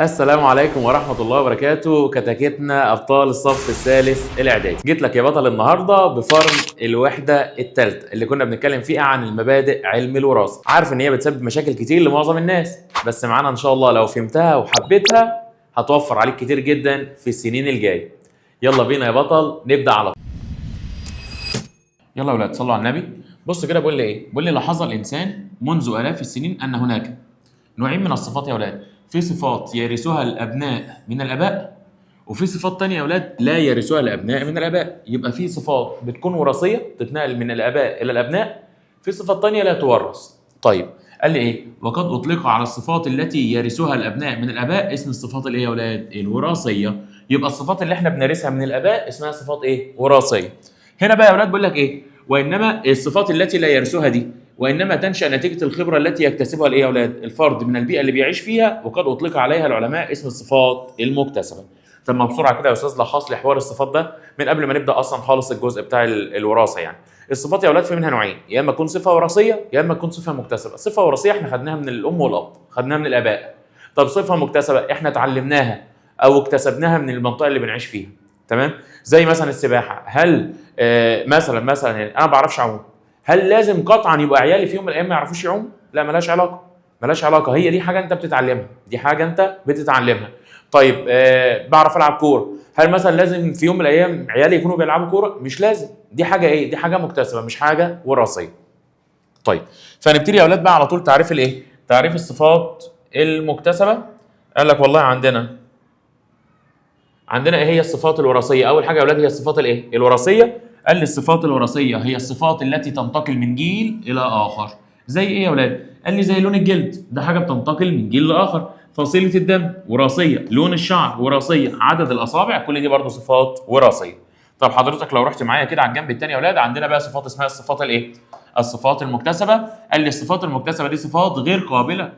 السلام عليكم ورحمة الله وبركاته. كتاكيتنا أبطال الصف الثالث الإعدادي، جيت لك يا بطل النهاردة بفرم الوحدة الثالثة اللي كنا بنتكلم فيها عن المبادئ علم الوراثة. عارف إن هي بتسبب مشاكل كتير لمعظم الناس، بس معانا إن شاء الله لو فهمتها وحبيتها هتوفر عليك كتير جدا في السنين الجاية. يلا بينا يا بطل نبدأ على طول. يلا يا ولاد صلوا على النبي. بص كده بيقول لي إيه؟ بيقول لي لاحظ الإنسان منذ آلاف السنين أن هناك نوعين من الصفات يا ولاد. في صفات يرثها الابناء من الاباء، وفي صفات تانية يا اولاد لا يرثها الابناء من الاباء. يبقى في صفات بتكون وراثية تتنقل من الاباء الى الابناء، في صفات تانية لا تورث. طيب قال لي ايه؟ وقد اطلق على الصفات التي يرثها الابناء من الاباء اسم الصفات الايه يا اولاد؟ الوراثية. يبقى الصفات اللي احنا بنرثها من الاباء اسمها صفات ايه؟ وراثية. هنا بقى يا اولاد بيقول لك ايه؟ وانما الصفات التي لا يرثها دي وانما تنشا نتيجة الخبرة التي يكتسبها الايه يا اولاد؟ الفرد من البيئة اللي بيعيش فيها، وقد اطلق عليها العلماء اسم الصفات المكتسبة. طب ما بسرعة كده يا استاذ لخص لي حوار الصفات ده من قبل ما نبدا اصلا خالص الجزء بتاع الوراثة. يعني الصفات يا اولاد في منها نوعين، يا اما تكون صفة وراثية يا اما تكون صفة مكتسبة. صفة وراثية احنا خدناها من الام والاب، خدناها من الاباء. طب صفة مكتسبة احنا اتعلمناها او اكتسبناها من المنطقة اللي بنعيش فيها. تمام؟ زي مثلا السباحة. هل مثلا يعني انا ما بعرفش اعوم، هل لازم قطعا يبقى عيالي في يوم من الايام ما يعرفوش يعوموا؟ لا، ملهاش علاقة، ملهاش علاقة. هي دي حاجة انت بتتعلمها، دي حاجة انت بتتعلمها. طيب بعرف العب كورة، هل مثلا لازم في يوم من الايام عيالي يكونوا بيلعبوا كورة؟ مش لازم. دي حاجة ايه؟ دي حاجة مكتسبة مش حاجة وراثية. طيب فنبتدي يا اولاد بقى على طول تعريف الايه؟ تعريف الصفات المكتسبة. قال لك والله عندنا ايه هي الصفات الوراثية؟ اول حاجة يا اولاد هي الصفات الايه؟ الوراثية. قال لي الصفات الوراثية هي الصفات التي تنتقل من جيل الى اخر. زي ايه يا اولاد؟ قال لي زي لون الجلد، ده حاجة بتنتقل من جيل لاخر. فصيلة الدم وراثية، لون الشعر وراثية، عدد الاصابع، كل دي برضو صفات وراثية. طب حضرتك لو رحت معايا كده على الجنب الثاني يا اولاد عندنا بقى صفات اسمها الصفات الايه؟ الصفات المكتسبة. قال لي الصفات المكتسبة دي صفات غير قابله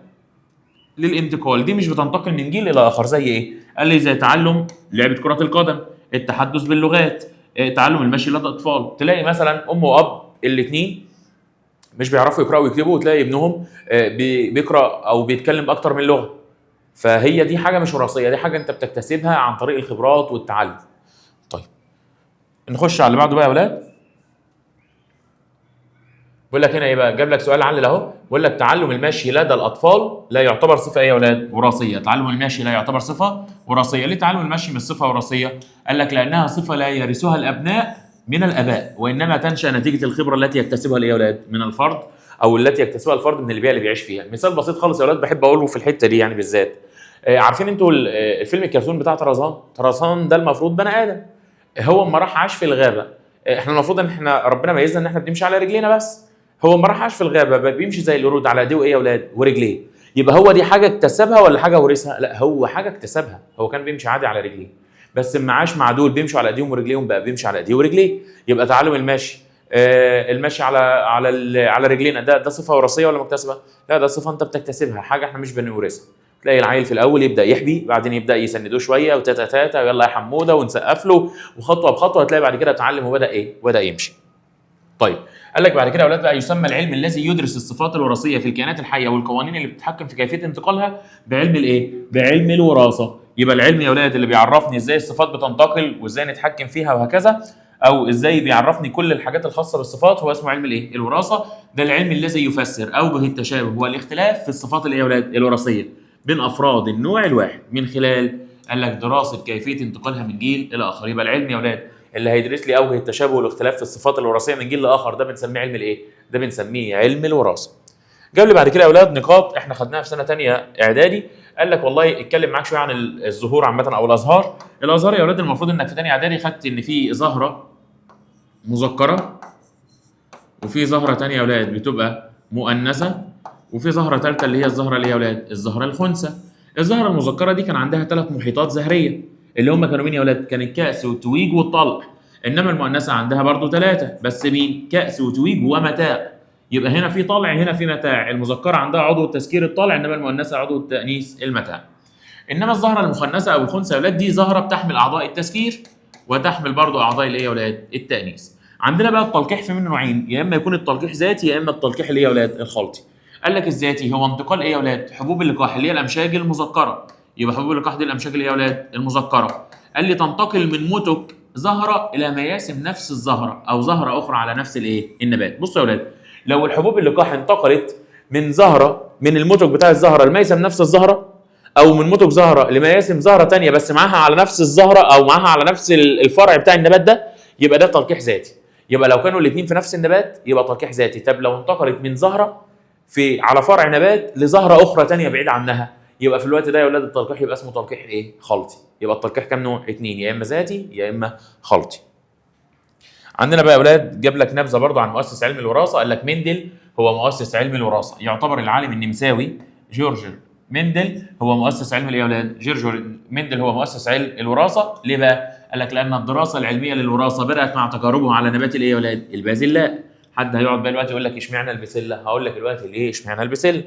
للانتقال، دي مش بتنتقل من جيل الى اخر. زي ايه؟ قال لي زي تعلم لعبه كره القدم، التحدث باللغات، تعلم المشي لدى الاطفال. تلاقي مثلا ام واب الاثنين مش بيعرفوا يقراوا ويكتبوا، وتلاقي ابنهم بيقرا او بيتكلم اكتر من لغة. فهي دي حاجة مش وراثية، دي حاجة انت بتكتسبها عن طريق الخبرات والتعلم. طيب نخش على اللي بعده بقى يا اولاد. بيقول لك هنا ايه بقى؟ جاب لك سؤال علل اهو، بيقول لك تعلم المشي لدى الاطفال لا يعتبر صفة ايه يا اولاد؟ وراثية. تعلم المشي لا يعتبر صفة وراثية. ليه تعلم المشي مش صفة وراثية؟ قال لك لانها صفة لا يرثها الابناء من الاباء، وانما تنشا نتيجة الخبرة التي يكتسبها الايه يا اولاد؟ من الفرد، او التي يكتسبها الفرد من البيئة اللي بيعيش فيها. مثال بسيط خالص يا اولاد بحب اقوله في الحتة دي يعني بالذات. عارفين انتوا الفيلم الكرتون بتاع طرزان؟ طرزان ده المفروض بني ادم، هو اما راح عاش في الغابة، احنا المفروض ان احنا ربنا ميزنا ان احنا بنمشي على رجلينا بس، هو اما راح عاش في الغابة بقى بيمشي زي القرود على ايديه وايه يا اولاد؟ ورجليه. يبقى هو دي حاجة اكتسبها ولا حاجة ورثها؟ لا، هو حاجة اكتسبها. هو كان بيمشي عادي على رجليه، بس اما عاش مع دول بيمشوا على ايديهم ورجليهم بقى بيمشي على ايديه ورجليه. يبقى تعلم المشي، المشي على رجلينا ده صفة وراثية ولا مكتسبة؟ لا، ده صفة انت بتكتسبها، حاجة احنا مش بنورثها. تلاقي العيل في الاول يبدا يحبي، بعدين يبدا يسندوه شوية وتاتا تاتا ويلا يا حموده ونسقف له، وخطوه بخطوة هتلاقي بعد كده اتعلم وبدا ايه؟ وبدا يمشي. طيب قال لك بعد كده يا اولاد بقى يسمى العلم الذي يدرس الصفات الوراثية في الكائنات الحية والقوانين اللي بتتحكم في كيفية انتقالها بعلم الايه؟ بعلم الوراثة. يبقى العلم يا اولاد اللي بيعرفني ازاي الصفات بتنتقل وازاي نتحكم فيها وهكذا، او ازاي بيعرفني كل الحاجات الخاصة بالصفات، هو اسمه علم الايه؟ الوراثة. ده العلم الذي يفسر اوجه التشابه والاختلاف في الصفات الايه يا اولاد؟ الوراثية بين افراد النوع الواحد من خلال قال لك دراسة كيفية انتقالها من جيل الى اخر. يبقى العلم يا اولاد اللي هيدرس لي اوجه التشابه والاختلاف في الصفات الوراثية من جيل لاخر ده بنسميه علم الايه؟ ده بنسميه علم الوراثة. جاب لي بعد كده يا اولاد نقاط احنا خدناها في سنة ثانية اعدادي. قال لك والله اتكلم معاك شوية عن الزهور عامة او الازهار. الازهار يا اولاد المفروض انك في ثانية اعدادي خدت ان في زهره مذكره، وفي زهره ثانية يا اولاد بتبقى مؤنثة، وفي زهره ثالثة اللي هي الزهرة اللي هي يا اولاد الزهرة الخنثى. الزهرة المذكرة دي كان عندها 3 محيطات زهريه اللي هم كانوا مين يا اولاد؟ كان الكأس والتويج والطلع. انما المؤنثة عندها برضو 3 بس، مين؟ كأس وتويج ومتاع. يبقى هنا في طلع هنا في متاع. المذكرة عندها عضو التذكير الطلع، انما المؤنثة عضو التأنيث المتاع. انما الزهرة المخنثه او الخنثى يا اولاد دي زهره بتحمل اعضاء التذكير وتحمل برضو اعضاء الايه يا اولاد؟ التأنيث. عندنا بقى التلقيح في منه نوعين، يا اما يكون التلقيح ذاتي يا اما التلقيح اللي هي يا اولاد الخلطي. قال لك الذاتي هو انتقال ايه يا اولاد؟ حبوب اللقاح اللي هي الامشاج المذكرة. يبقى حبوب اللقاح دي الامشاج اللي هي يا اولاد المذكرة. قال لي تنتقل من متك زهره الى مياسم نفس الزهرة او زهره اخرى على نفس الايه؟ النبات. بصوا يا اولاد، لو الحبوب اللقاح انتقلت من زهره، من المتك بتاع الزهرة لميسم نفس الزهرة، او من متك زهره لمياسم زهره ثانية بس معاها على نفس الزهرة او معاها على نفس الفرع بتاع النبات ده، يبقى ده تلقيح ذاتي. يبقى لو كانوا الاثنين في نفس النبات يبقى تلقيح ذاتي. طب لو انتقلت من زهره في على فرع نبات لزهره اخرى ثانية بعيد عنها، يبقى في الوقت ده يا اولاد التلقيح يبقى اسمه تلقيح ايه؟ خلطي. يبقى التلقيح كام نوع؟ اثنين، يا اما ذاتي يا اما خلطي. عندنا بقى يا اولاد جاب لك نبذه برضه عن مؤسس علم الوراثة. قال لك مندل هو مؤسس علم الوراثة، يعتبر العالم النمساوي جورج مندل هو مؤسس علم الايه يا اولاد؟ جورج مندل هو مؤسس علم الوراثة. ليه بقى؟ قال لك لان الدراسة العلمية للوراثه بدات مع تجاربه على نبات الايه يا اولاد؟ البازلاء. حد هيقعد بقى دلوقتي يقول لك اشمعنى البسله؟ هقول لك دلوقتي ليه اشمعنى البسله.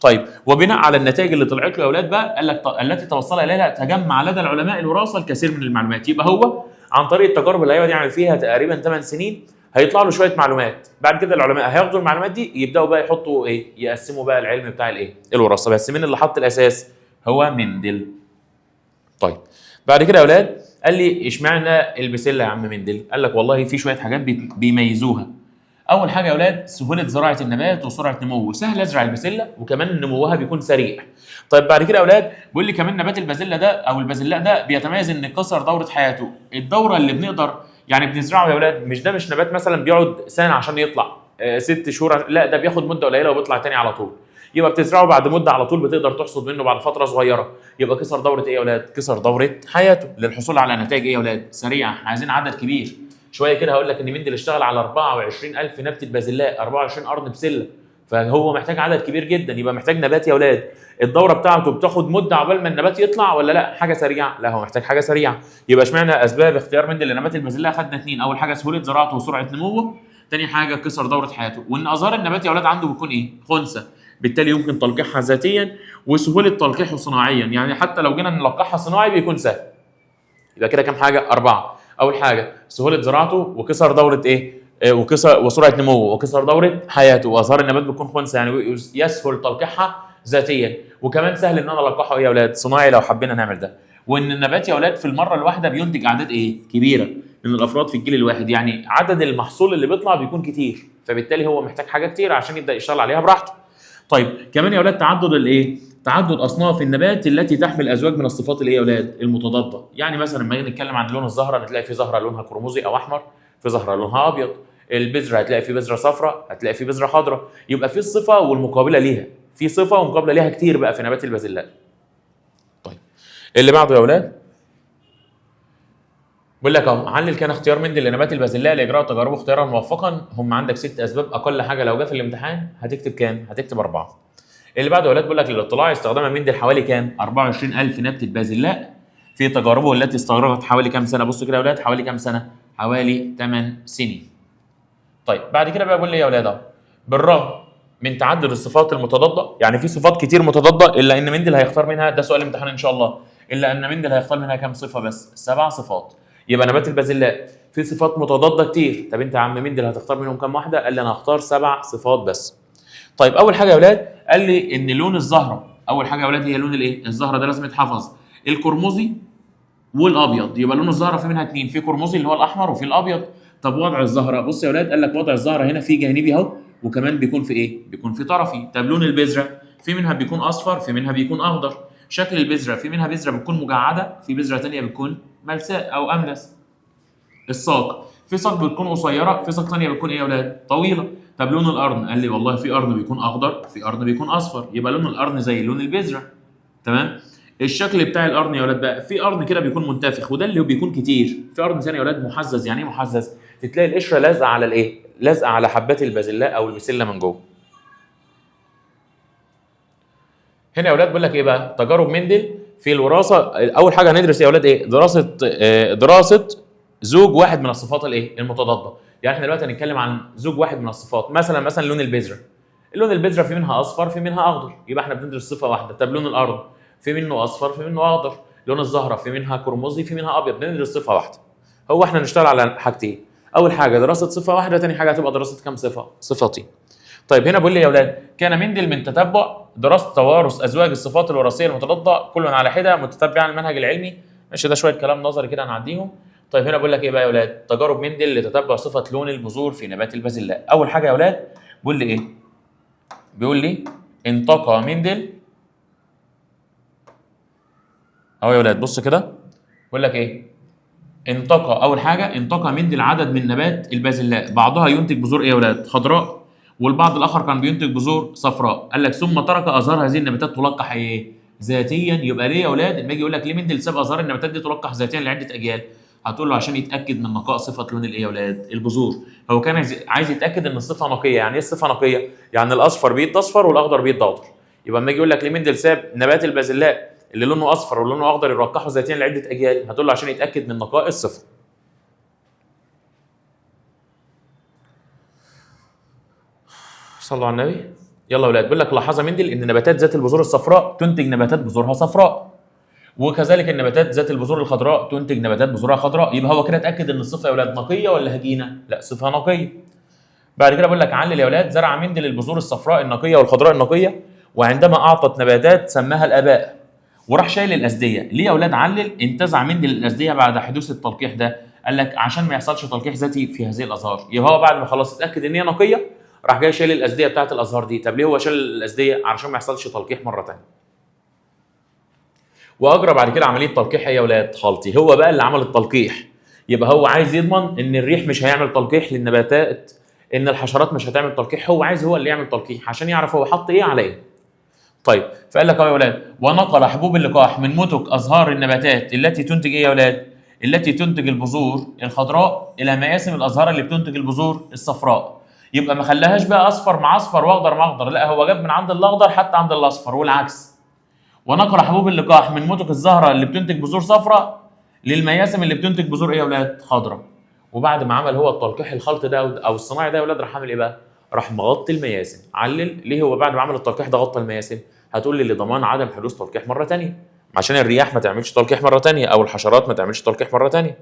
طيب وبناء على النتائج اللي طلعت له يا اولاد بقى، قال لك التي توصل اليها تجمع لدى العلماء الوراثة الكثير من المعلومات. يبقى هو عن طريق التجارب اللي هيقعد يعمل فيها تقريبا 8 سنين هيطلع له شوية معلومات. بعد كده العلماء هياخدوا المعلومات دي يبداوا بقى يحطوا ايه؟ يقسموا بقى العلم بتاع الايه؟ الوراثة. بس مين اللي حط الاساس؟ هو مندل. طيب بعد كده يا اولاد قال لي اشمعنى البسله يا عم مندل؟ قال لك والله في شوية حاجات بيميزوها. اول حاجة يا اولاد سهولة زراعة النبات وسرعة نموه، سهل ازرع البسله وكمان نموها بيكون سريع. طيب بعد كده يا اولاد بيقول لي كمان نبات البازيلا ده او البازلاء ده بيتميز ان كسر دوره حياته، الدورة اللي بنقدر يعني بنزرعه يا اولاد، مش ده مش نبات مثلا بيقعد سنة عشان يطلع، 6 شهور، لا ده بياخد مده قليله وبيطلع تاني على طول. يبقى بتزرعه بعد مده على طول بتقدر تحصد منه بعد فترة صغيرة. يبقى كسر دوره ايه يا اولاد؟ كسر دوره حياته للحصول على نتائج ايه يا اولاد؟ سريعة. احنا عايزين عدد كبير شوية كده. هقول لك ان مندل اشتغل على 24000 نبته بازلاء، 24 قرن بسلة، فهو محتاج عدد كبير جدا. يبقى محتاج نبات يا اولاد الدورة بتاعته بتاخد مده عقبال ما النبات يطلع ولا لا حاجة سريعة؟ لا هو محتاج حاجة سريعة. يبقى اشمعنى اسباب اختيار مندل لنبات البازلاء؟ خدنا اثنين، اول حاجة سهولة زراعته وسرعة نموه، ثاني حاجة كسر دوره حياته، وان ازهار النبات يا اولاد عنده بيكون ايه؟ خنثى، بالتالي يمكن تلقيحها ذاتيا وسهولة تلقيحه صناعيا، يعني حتى لو جينا نلقحها صناعي بيكون سهل. يبقى كده كام حاجة؟ 4. اول حاجة سهولة زراعته وكسر دوره ايه؟ وكسر وسرعة نموه وكسر دوره حياته، وازهار النبات بتكون خنثى يعني يسهل تلقيحها ذاتيا، وكمان سهل ان انا القحه ايه يا اولاد؟ صناعي لو حبينا نعمل ده. وان النبات يا اولاد في المرة الواحدة بينتج اعداد ايه؟ كبيرة من الافراد في الجيل الواحد، يعني عدد المحصول اللي بيطلع بيكون كتير، فبالتالي هو محتاج حاجة كتير عشان يبدا يشتغل عليها براحته. طيب كمان يا اولاد تعدد الايه؟ تعدد اصناف النبات التي تحمل ازواج من الصفات الايه يا اولاد؟ المتضاده. يعني مثلا لما نيجي نتكلم عن لون الزهرة هتلاقي في زهره لونها قرمزي او احمر، في زهره لونها ابيض. البذرة هتلاقي في بذرة صفراء، هتلاقي في بذرة خضراء. يبقى في الصفة والمقابلة ليها، في صفة ومقابله ليها كتير بقى في نبات البازلاء. طيب اللي بعده يا اولاد بيقول لك اهو علل كان اختيار مندل لنبات البازلاء لاجراء تجاربه اختيارا موفقا. هم عندك 6 اسباب، اقل حاجة لو جه في الامتحان هتكتب كام؟ هتكتب 4. اللي بعده يا اولاد بيقول لك للاطلاع استخدم مندل حوالي كام؟ 24000 نبته بازلاء في تجاربه التي استغرقت حوالي كام سنة؟ بصوا كده يا اولاد حوالي كام سنة؟ حوالي 8 سنين. طيب بعد كده بقى بيقول لي يا اولاد اهو بالرغم من تعدد الصفات المتضاده، يعني في صفات كتير متضاده، الا ان مندل هيختار منها، ده سؤال امتحان ان شاء الله، الا ان مندل هيختار منها كام صفة بس؟ 7 صفات. يبقى نبات البازلاء في صفات متضاده كتير، طب انت يا عم مندل هتختار منهم كام واحدة؟ قال لي انا هختار 7 صفات بس. طيب اول حاجة يا اولاد قال لي ان لون الزهرة، اول حاجة يا اولاد هي لون الايه؟ الزهرة ده لازم يتحفظ، القرمزي والابيض. يبقى لون الزهرة في منها 2، في قرمزي اللي هو الاحمر وفي الابيض. طب وضع الزهرة، بص يا اولاد قال لك وضع الزهرة هنا في جانبي اهو، وكمان بيكون في ايه؟ بيكون في طرفي. طب لون البذرة في منها بيكون اصفر، في منها بيكون اخضر. شكل البذرة في منها بذرة بتكون مجعده، في بذرة ثانية بتكون ملساء او املس. الساق في ساق بتكون قصيرة، في ساق ثانية بتكون ايه يا اولاد؟ طويلة. طب لون القرن قال لي والله في قرن بيكون اخضر، في قرن بيكون اصفر، يبقى لون القرن زي لون البذرة. تمام؟ الشكل بتاع القرن يا اولاد بقى في قرن كده بيكون منتفخ وده اللي بيكون كتير، في قرن ثاني يا اولاد محزز. يعني ايه محزز؟ تلاقي القشرة لازقه على الايه؟ لازقه على حبات البازلاء او البسله من جوه. هنا يا اولاد بيقول لك ايه بقى؟ تجارب مندل في الوراثة. اول حاجة هندرس يا اولاد ايه؟ دراسة زوج واحد من الصفات الايه؟ المتضاده. يعني احنا دلوقتي هنتكلم عن زوج واحد من الصفات، مثلا لون البذرة. لون البذرة في منها اصفر، في منها اخضر، يبقى احنا بندرس صفة واحدة. طب لون الارض في منه اصفر، في منه اخضر. لون الزهرة في منها قرمزي، في منها ابيض، بندرس صفة واحدة. هو احنا نشتغل على حاجتين، اول حاجة دراسة صفة واحدة، ثاني حاجة هتبقى دراسة كام صفة؟ صفتين. طيب هنا بيقول لي يا اولاد كان مندل من تتبع دراسة توارث ازواج الصفات الوراثية المتضاده كل على حده متتبعا المنهج العلمي. ماشي، ده شوية كلام نظري كده هنعديهم. طيب هنا بيقول لك ايه بقى يا اولاد؟ تجارب مندل لتتبع صفة لون البذور في نبات البازلاء. اول حاجة يا اولاد بيقول لي ايه؟ بيقول لي انتقى مندل اهو يا اولاد، بص كده بيقول لك ايه؟ انتقى، اول حاجة انتقى مندل عدد من نبات البازلاء، بعضها ينتج بذور ايه يا اولاد؟ خضراء، والبعض الاخر كان بينتج بذور صفراء. قال لك ثم ترك ازهار هذه النباتات تلقح ايه؟ ذاتيا. يبقى ليه يا اولاد لما يجي يقول لك ليه مندل ساب ازهار النباتات دي تلقح ذاتيا لعدة اجيال؟ هتقول له عشان يتاكد من نقاء صفة لون الايه يا اولاد؟ البذور. هو كان عايز يتاكد ان الصفة نقية. يعني ايه الصفة نقية؟ يعني الاصفر بيدي اصفر والاخضر بيدي اخضر. يبقى لما يجي يقول لك ليه مندل ساب نبات البازلاء اللي لونه اصفر ولونه اخضر يلقحه ذاتيا لعدة اجيال؟ هتقول له عشان يتاكد من نقاء الصفة. صلوا على النبي. يلا يا اولاد، بيقول لك لاحظ مندل ان نباتات ذات البذور الصفراء تنتج نباتات بذورها صفراء، وكذلك النباتات ذات البذور الخضراء تنتج نباتات بذورها خضراء. يبقى هو كده اتاكد ان الصفة يا اولاد نقية ولا هجينه؟ لا، صفة نقية. بعد كده بقول لك علل يا اولاد زرع مندل البذور الصفراء النقية والخضراء النقية، وعندما اعطت نباتات سماها الاباء، وراح شايل الاسدية. ليه يا اولاد علل انتزع مندل الاسدية بعد حدوث التلقيح ده؟ قال لك عشان ما يحصلش تلقيح ذاتي في هذه الازهار. يبقى هو بعد ما خلاص اتاكد ان هي نقية راح جاي شايل الاسدية بتاعت الازهار دي. طب ليه هو شال الاسدية؟ علشان ما يحصلش تلقيح مرة ثانية. واجرى بعد كده عملية تلقيح يا اولاد خالتي. هو بقى اللي عمل التلقيح، يبقى هو عايز يضمن ان الريح مش هيعمل تلقيح للنباتات، ان الحشرات مش هتعمل تلقيح، هو عايز هو اللي يعمل تلقيح عشان يعرف هو حط ايه على ايه. طيب فقال لك اهو يا اولاد ونقل حبوب اللقاح من متك ازهار النباتات التي تنتج ايه يا اولاد؟ التي تنتج البذور الخضراء الى مياسم الازهار اللي بتنتج البذور الصفراء. يبقى ما خلاهاش بقى اصفر مع اصفر واخضر مع اخضر، لا هو جاب من عند الاخضر حتى عند الاصفر والعكس. ونقل حبوب اللقاح من متك الزهرة اللي بتنتج بذور صفراء للمياسم اللي بتنتج بذور ايه يا اولاد؟ خضراء. وبعد ما عمل هو التلقيح الخلط ده او الصناعي ده يا اولاد راح عامل ايه بقى؟ راح مغطي المياسم. علل ليه هو بعد ما عمل التلقيح ده غطى المياسم؟ هتقول لي لضمان عدم حدوث تلقيح مرة ثانية، عشان الرياح ما تعملش تلقيح مرة ثانية او الحشرات ما تعملش تلقيح مرة ثانية.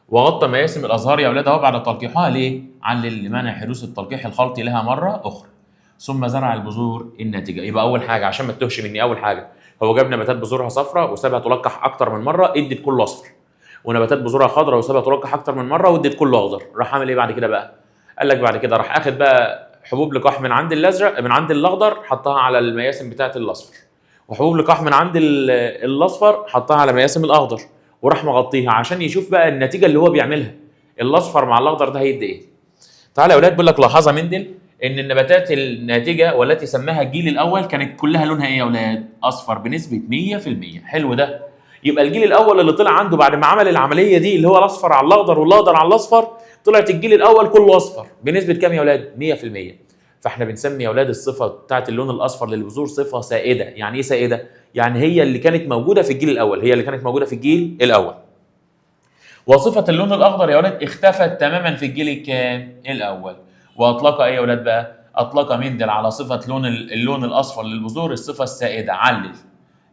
وغطى مياسم الازهار يا اولاد اهو بعد تلقيحها. ليه؟ علل لمنع حدوث التلقيح الخلطي لها مرة اخرى. ثم زرع البذور الناتجة. يبقى اول حاجة عشان ما تتوهش مني، اول حاجة هو جاب نباتات بذورها صفراء وسابها تلقح اكتر من مرة ادت كله اصفر، ونباتات بذورها خضراء وسابها تلقح اكتر من مرة وادت كله اخضر. راح عامل ايه بعد كده بقى؟ قال لك بعد كده راح اخد بقى حبوب لقاح من عند الازرق من عند الاخضر حطها على المياسم بتاعه الاصفر، وحبوب لقاح من عند الاصفر حطها على مياسم الاخضر، وراح مغطيها عشان يشوف بقى النتيجة اللي هو بيعملها الاصفر مع الاخضر ده هيدي ايه. تعالى يا اولاد بيقول لك لاحظ مندل ان النباتات الناتجة والتي سماها الجيل الاول كانت كلها لونها ايه يا اولاد؟ اصفر بنسبة 100%. حلو ده. يبقى الجيل الاول اللي طلع عنده بعد ما عمل العملية دي اللي هو الاصفر على الاخضر والاخضر على الاصفر، طلعت الجيل الاول كله اصفر بنسبة كام يا اولاد؟ 100%. فاحنا بنسمي يا اولاد الصفة بتاعت اللون الاصفر للبذور صفة سائدة. يعني ايه سائدة؟ يعني هي اللي كانت موجودة في الجيل الاول، هي اللي كانت موجودة في الجيل الاول. وصفه اللون الاخضر يا اولاد اختفت تماما في الجيل الكام؟ الاول. واطلق ايه يا اولاد بقى؟ اطلق مندل على صفة لون اللون الاصفر للبذور الصفة السائدة. علل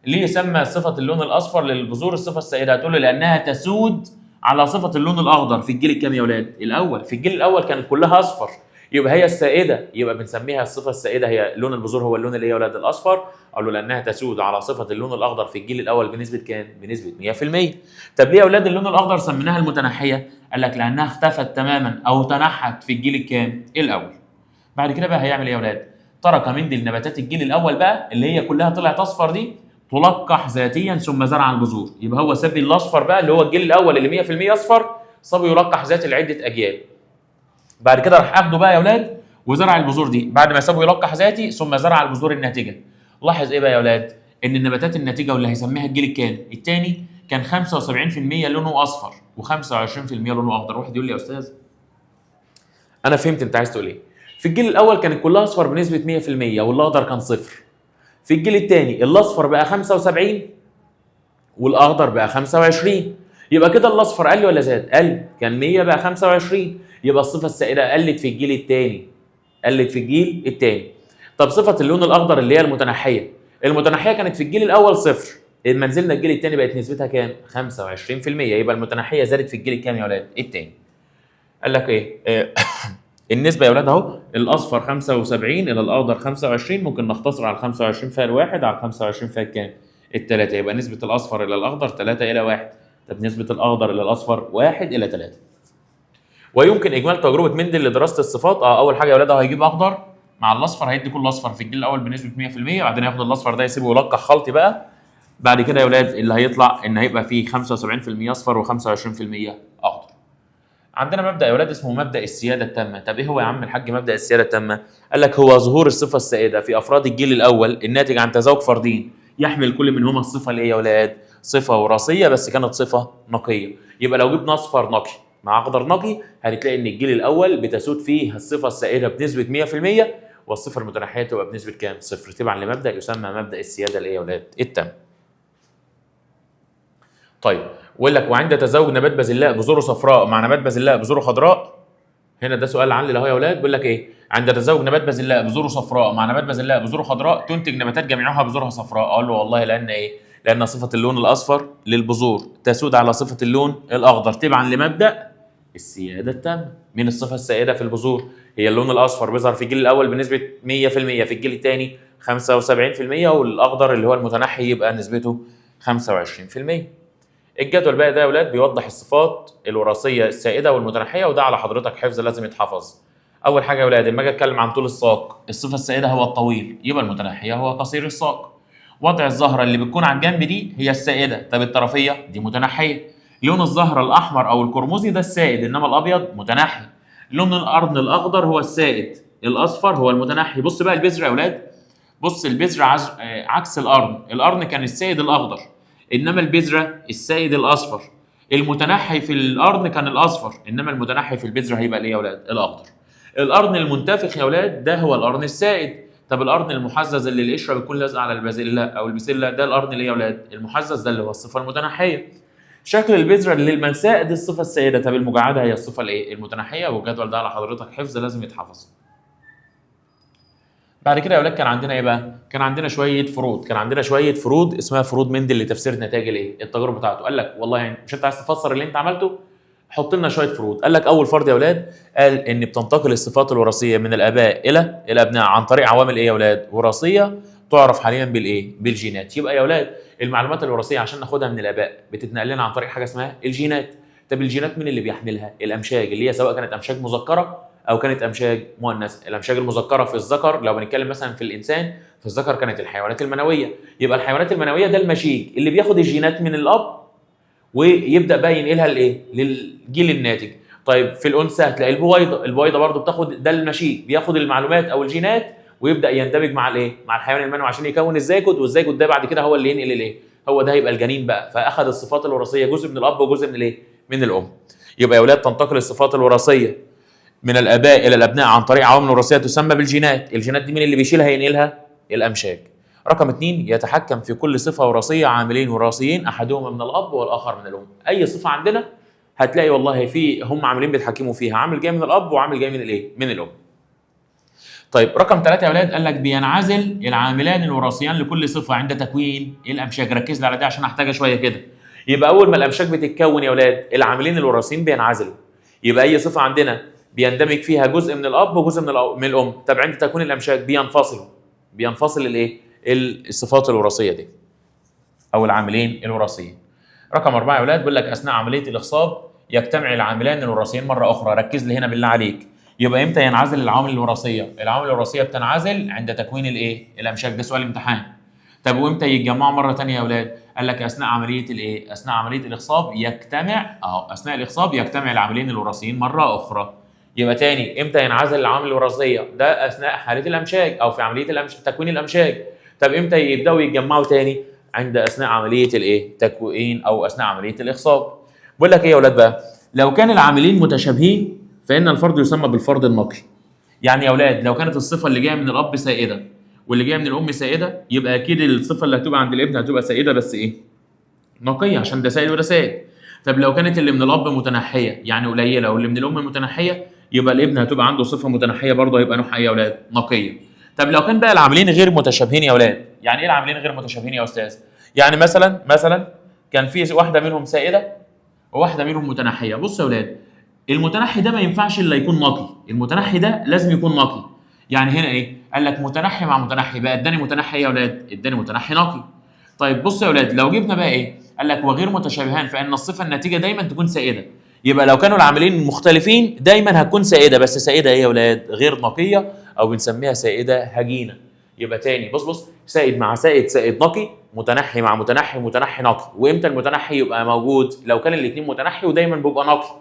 ليه سمى صفة اللون الاصفر للبذور الصفة السائدة؟ هتقول له لانها تسود على صفة اللون الاخضر في الجيل الكام يا اولاد؟ الاول. في الجيل الاول كانت كلها اصفر، يبقى هي السائدة، يبقى بنسميها الصفة السائدة هي لون البذور هو اللون اللي هي يا اولاد الاصفر. قالوا لانها تسود على صفة اللون الاخضر في الجيل الاول بنسبة كام؟ بنسبة 100%. طب ليه يا اولاد اللون الاخضر سميناها المتنحيه؟ قال لك لانها اختفت تماما او تنحت في الجيل الكام؟ الاول. بعد كده بقى هيعمل ايه يا اولاد؟ ترك مندل نباتات الجيل الاول بقى اللي هي كلها طلعت اصفر دي تلقح ذاتيا ثم زرع البذور. يبقى هو ساب الاصفر بقى اللي هو الجيل الاول اللي 100% اصفر، سابه يلقح ذاتي لعدة اجيال. بعد كده راح اخده بقى يا اولاد وزرع البذور دي بعد ما سابه يلقح ذاتي ثم زرع البذور الناتجة. لاحظ ايه بقى يا اولاد؟ ان النباتات الناتجة واللي هيسميها الجيل الكام؟ الثاني، كان 75% لونه اصفر و25% لونه اخضر. واحد يقول لي يا استاذ انا فهمت انت عايز تقول ايه. في الجيل الاول كانت كلها اصفر بنسبة 100% والاخضر كان صفر. في الجيل الثاني الاصفر بقى 75 والاخضر بقى 25. يبقى كده الاصفر قل ولا زاد؟ قل، كان 100 بقى 25. يبقى الصفة السائدة قلت في الجيل الثاني، قلت في الجيل الثاني. طب صفة اللون الاخضر اللي هي المتنحيه، المتنحيه كانت في الجيل الاول صفر، لما نزلنا الجيل الثاني بقت نسبتها كام؟ 25%. يبقى المتنحيه زادت في الجيل الكام يا اولاد؟ الثاني. قال لك ايه؟ النسبة يا اولاد اهو، الاصفر 75 الى الاخضر 25، ممكن نختصر على 25 فيها الواحد، على 25 فيها كام؟ الثلاثة. يبقى نسبه الاصفر الى الاخضر 3 الى 1. طب نسبه الاخضر الى الاصفر 1 الى 3. ويمكن اجمال تجربه مندل لدراسة الصفات. اول حاجة يا اولاد هيجيب اخضر مع الاصفر، هيدي كل اصفر في الجيل الاول بنسبة 100%، بعدين هياخد الاصفر ده يسيبه يلقح خلطي بقى. بعد كده يا اولاد اللي هيطلع ان هيبقى فيه 75% اصفر و25% اخضر. عندنا مبدا يا اولاد اسمه مبدا السيادة التامة. طب ايه هو يا عم الحاج مبدا السيادة التامة؟ قال لك هو ظهور الصفة السائدة في افراد الجيل الاول الناتج عن تزاوج فردين يحمل كل منهما الصفة الايه يا اولاد؟ صفة وراثية بس كانت صفة نقية. يبقى لو جبنا اصفر نقي مع اخضر نقي هتلاقي ان الجيل الاول بتسود فيه الصفة السائدة بنسبة 100%، والصفة المتنحيه تبقى بنسبة كام؟ 0، تبعا لمبدا يسمى مبدا السيادة الايه يا اولاد؟ التامة. طيب ويقول لك وعند تزاوج نبات بازلاء بذوره صفراء مع نبات بازلاء بذوره خضراء. هنا ده سؤال علل اهو يا اولاد، بيقول لك ايه؟ عند تزاوج نبات بازلاء بذوره صفراء مع نبات بازلاء بذوره خضراء تنتج نباتات جميعها بذورها صفراء. اقول له والله لان ايه؟ لان صفة اللون الاصفر للبذور تسود على صفة اللون الاخضر تبعا لمبدا السيادة التامة. مين الصفة السائدة في البذور؟ هي اللون الاصفر، بيظهر في الجيل الاول بنسبة 100%، في الجيل الثاني 75%، والاخضر اللي هو المتنحي يبقى نسبته 25%. الجدول بقى ده يا اولاد بيوضح الصفات الوراثية السائدة والمتنحيه، وده على حضرتك حفظ لازم يتحفظ. اول حاجة يا اولاد لما اجي اتكلم عن طول الساق، الصفة السائدة هو الطويل، يبقى المتنحيه هو قصير الساق. وضع الزهرة اللي بتكون على الجنب دي هي السائدة، طب الطرفيه دي متنحيه. لون الزهرة الاحمر او القرمزي ده السائد، انما الابيض متنحي. لون القرن الاخضر هو السائد، الاصفر هو المتنحي. بص بقى البذرة يا اولاد، بص البذرة عكس القرن، القرن كان السائد الاخضر، انما البذرة السائد الاصفر. المتنحي في القرن كان الاصفر، انما المتنحي في البذرة هيبقى الايه يا اولاد؟ الاخضر. القرن المنتفخ يا اولاد ده هو القرن السائد. طب القرن المحزز اللي القشرة بتكون لازقه على البازلاء او البسله ده القرن اللي يا اولاد؟ المحزز، ده اللي هو الصفة المتنحيه. شكل البذرة اللي الملساء دي الصفة السائدة، طب المجعده هي الصفة الايه؟ المتنحيه. والجدول ده على حضرتك حفظ لازم يتحفظ. بعد كده يا اولاد كان عندنا ايه بقى؟ كان عندنا شوية فروض، كان عندنا شوية فروض اسمها فروض مندل لتفسير نتائج الايه؟ التجارب بتاعته. قال لك والله يعني مش انت عايز تفسر اللي انت عملته؟ حط لنا شوية فروض. قال لك اول فرض يا اولاد قال ان بتنتقل الصفات الوراثية من الاباء الى الابناء عن طريق عوامل ايه يا اولاد؟ وراثية تعرف حاليا بالايه؟ بالجينات. يبقى يا اولاد المعلومات الوراثية عشان ناخدها من الاباء بتتنقل لنا عن طريق حاجة اسمها الجينات. طب الجينات مين اللي بيحملها؟ الامشاج، اللي هي سواء كانت امشاج مذكره او كانت امشاج مؤنثة. الامشاج المذكرة في الذكر، لو بنتكلم مثلا في الانسان، في الذكر كانت الحيوانات المنوية. يبقى الحيوانات المنوية ده المشيج اللي بياخد الجينات من الاب ويبدا بقى ينقلها لايه؟ للجيل الناتج. طيب في الانثى هتلاقي البويضة، البويضة برضو بتاخد، ده المشيج بياخد المعلومات او الجينات ويبدا يندمج مع الايه؟ مع الحيوان المنوي عشان يكون الزيجوت، والزيجوت ده بعد كده هو اللي ينقل الايه؟ هو ده هيبقى الجنين بقى. فاخذ الصفات الوراثية جزء من الاب وجزء من الايه؟ من الام. يبقى يا اولاد تنتقل الصفات الوراثية من الاباء الى الابناء عن طريق عوامل وراثية تسمى بالجينات. الجينات دي مين اللي بيشيلها ينقلها؟ الامشاج. رقم 2، يتحكم في كل صفة وراثية عاملين وراثيين احدهما من الاب والاخر من الام. اي صفة عندنا هتلاقي والله في هم عاملين بيتحكموا فيها، عامل جاي من الاب وعامل جاي من الايه؟ من الام. طيب رقم 3 يا اولاد قال لك بينعزل العاملان الوراثيان لكل صفة عند تكوين الامشاج. ركز لي على دي عشان احتاجها شوية كده. يبقى اول ما الامشاج بتتكون يا اولاد العاملين الوراثيين بينعزلوا. يبقى اي صفة عندنا بيندمج فيها جزء من الاب وجزء من الام. طب عند تكوين الامشاج بينفصلوا، بينفصل الايه؟ الصفات الوراثية دي او العاملين الوراثيين. رقم 4 يا اولاد بيقول لك اثناء عملية الاخصاب يجتمع العاملان الوراثيين مرة اخرى. ركز لي هنا بالله عليك. يبقى امتى ينعزل العوامل الوراثية؟ العوامل الوراثية بتنعزل عند تكوين الايه؟ الامشاج. ده سؤال امتحان. طب وامتى يتجمعوا مرة ثانية يا اولاد؟ قال لك اثناء عملية الايه؟ اثناء عملية الاخصاب يجتمع، اثناء الاخصاب يجتمع العاملين الوراثيين مرة اخرى. يبقى تاني امتى ينعزل العوامل الوراثية؟ ده اثناء حاله الامشاج او في عملية تكوين الامشاج. طب امتى يبداوا يتجمعوا تاني؟ عند اثناء عملية الايه؟ تكوين او اثناء عملية الاخصاب. بقول لك ايه يا اولاد بقى؟ لو كان العاملين متشابهين فان الفرد يسمى بالفرد النقي. يعني يا اولاد لو كانت الصفة اللي جاية من الاب سائدة واللي جاية من الام سائدة، يبقى اكيد الصفة اللي هتبقى عند الابن هتبقى سائدة بس ايه؟ نقية، عشان ده سائد وده سائد. طب لو كانت اللي من الاب متنحيه يعني قليله واللي من الام متنحيه، يبقى الابن هتبقى عنده صفة متنحيه برضه، هيبقى نوعها ايه يا اولاد؟ نقية. طب لو كان بقى العاملين غير متشابهين يا اولاد، يعني ايه العاملين غير متشابهين يا استاذ؟ يعني مثلا كان في واحدة منهم سائدة وواحدة منهم متنحيه. بصوا يا اولاد المتنحي ده ما ينفعش الا يكون نقي، المتنحي ده لازم يكون نقي. يعني هنا ايه؟ قال لك متنحي مع متنحي، بقى اداني متنحي يا اولاد، اداني متنحي نقي. طيب بص يا اولاد، لو جبنا بقى ايه؟ قال لك وغير متشابهان فان الصفة الناتجة دايما تكون سائدة. يبقى لو كانوا العاملين مختلفين دايما هتكون سائدة، بس سائدة ايه يا اولاد؟ غير نقية، او بنسميها سائدة هجينه. يبقى تاني بص بص، سائد مع سائد سائد نقي، متنحي مع متنحي متنحي نقي. وامتى المتنحي يبقى موجود؟ لو كان الاثنين متنحي ودايما بيبقى نقي.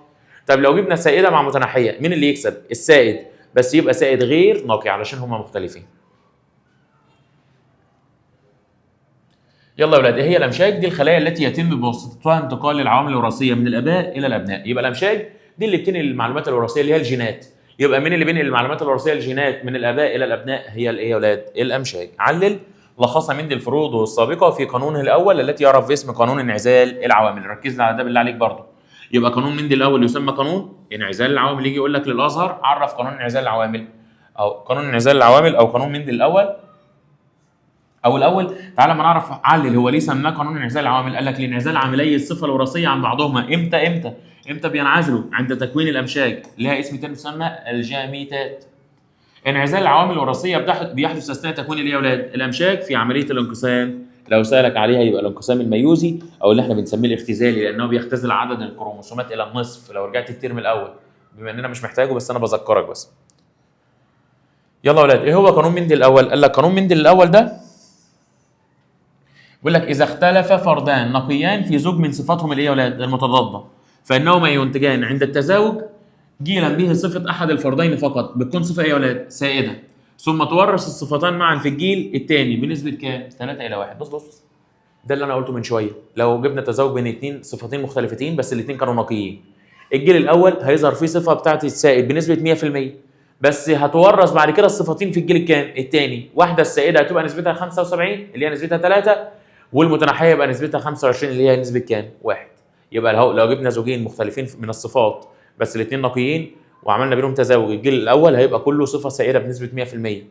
طب لو جبنا سائدة مع متنحيه مين اللي يكسب؟ السائد، بس يبقى سائد غير نقي علشان هما مختلفين. يلا يا اولاد، ايه هي الامشاج؟ دي الخلايا التي يتم بواسطتها انتقال العوامل الوراثية من الاباء الى الابناء. يبقى الامشاج دي اللي بتنقل المعلومات الوراثية اللي هي الجينات. يبقى مين اللي بينقل المعلومات الوراثية الجينات من الاباء الى الابناء؟ هي الايه يا اولاد؟ الامشاج. علل لخص مندل فروضه السابقة في قانونه الاول التي يعرف باسم قانون انعزال العوامل. ركز على ده بالله عليك برضه. يبقى قانون مندل الاول يسمى قانون انعزال العوامل. يجي يقول لك للازهر عرف قانون انعزال العوامل، او قانون انعزال العوامل، او قانون مندل الاول. او الاول تعالى ما نعرف علل هو ليه سماه قانون انعزال العوامل. قال لك لانعزال عاملي الصفة الوراثية عن بعضهما. امتى امتى امتى بينعزلوا؟ عند تكوين الامشاج، لها اسم تاني تسمى الجاميتات. انعزال العوامل الوراثية بيحدث اثناء تكوين الايه يا اولاد؟ الامشاج في عملية الانقسام. لو سالك عليها يبقى الانقسام الميوزي او اللي احنا بنسميه الاختزالي، لانه بيختزل عدد الكروموسومات الى النصف. لو رجعت الترم الاول، بما اننا مش محتاجه بس انا بذكرك بس. يلا يا اولاد، ايه هو قانون مندل الاول؟ قال لك قانون مندل الاول ده بيقول لك اذا اختلف فردان نقيان في زوج من صفاتهم الايه يا اولاد؟ المتضاده، فانهما ينتجان عند التزاوج جيلا به صفة احد الفردين فقط، بتكون صفة ايه يا اولاد؟ سائدة، ثم تورث الصفتان معا في الجيل الثاني بنسبة كام؟ 3 الى 1. بص بص، ده اللي انا قلته من شوية. لو جبنا تزاوج بين اثنين صفتين مختلفتين بس الاثنين كانوا نقيين، الجيل الاول هيظهر فيه صفة بتاعت السائد بنسبة 100%، بس هتورث بعد كده الصفتين في الجيل الكام؟ الثاني. واحدة السائدة هتبقى نسبتها 75 اللي هي نسبتها 3، والمتنحيه يبقى نسبتها 25 اللي هي نسبه كام؟ 1. يبقى لو جبنا زوجين مختلفين من الصفات بس الاثنين نقيين وعملنا بينهم تزاوج، الجيل الاول هيبقى كله صفة سائدة بنسبة 100%.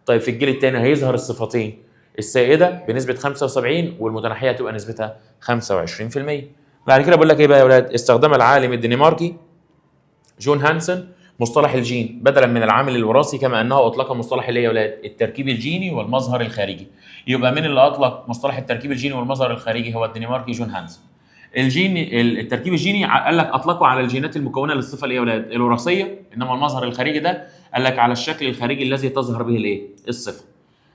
طيب في الجيل الثاني هيظهر الصفتين، السائدة بنسبة 75 والمتنحيه هتبقى نسبتها 25%. بعد كده بقول لك ايه بقى يا اولاد؟ استخدم العالم الدنماركي جون هانسن مصطلح الجين بدلا من العامل الوراثي، كما انه اطلق مصطلح الايه يا اولاد؟ التركيب الجيني والمظهر الخارجي. يبقى مين اللي اطلق مصطلح التركيب الجيني والمظهر الخارجي؟ هو الدنماركي جون هانسن. الجين التركيب الجيني قال لك اطلقه على الجينات المكونة للصفه الايه يا اولاد؟ الوراثية، انما المظهر الخارجي ده قال لك على الشكل الخارجي الذي تظهر به الايه؟ الصفة.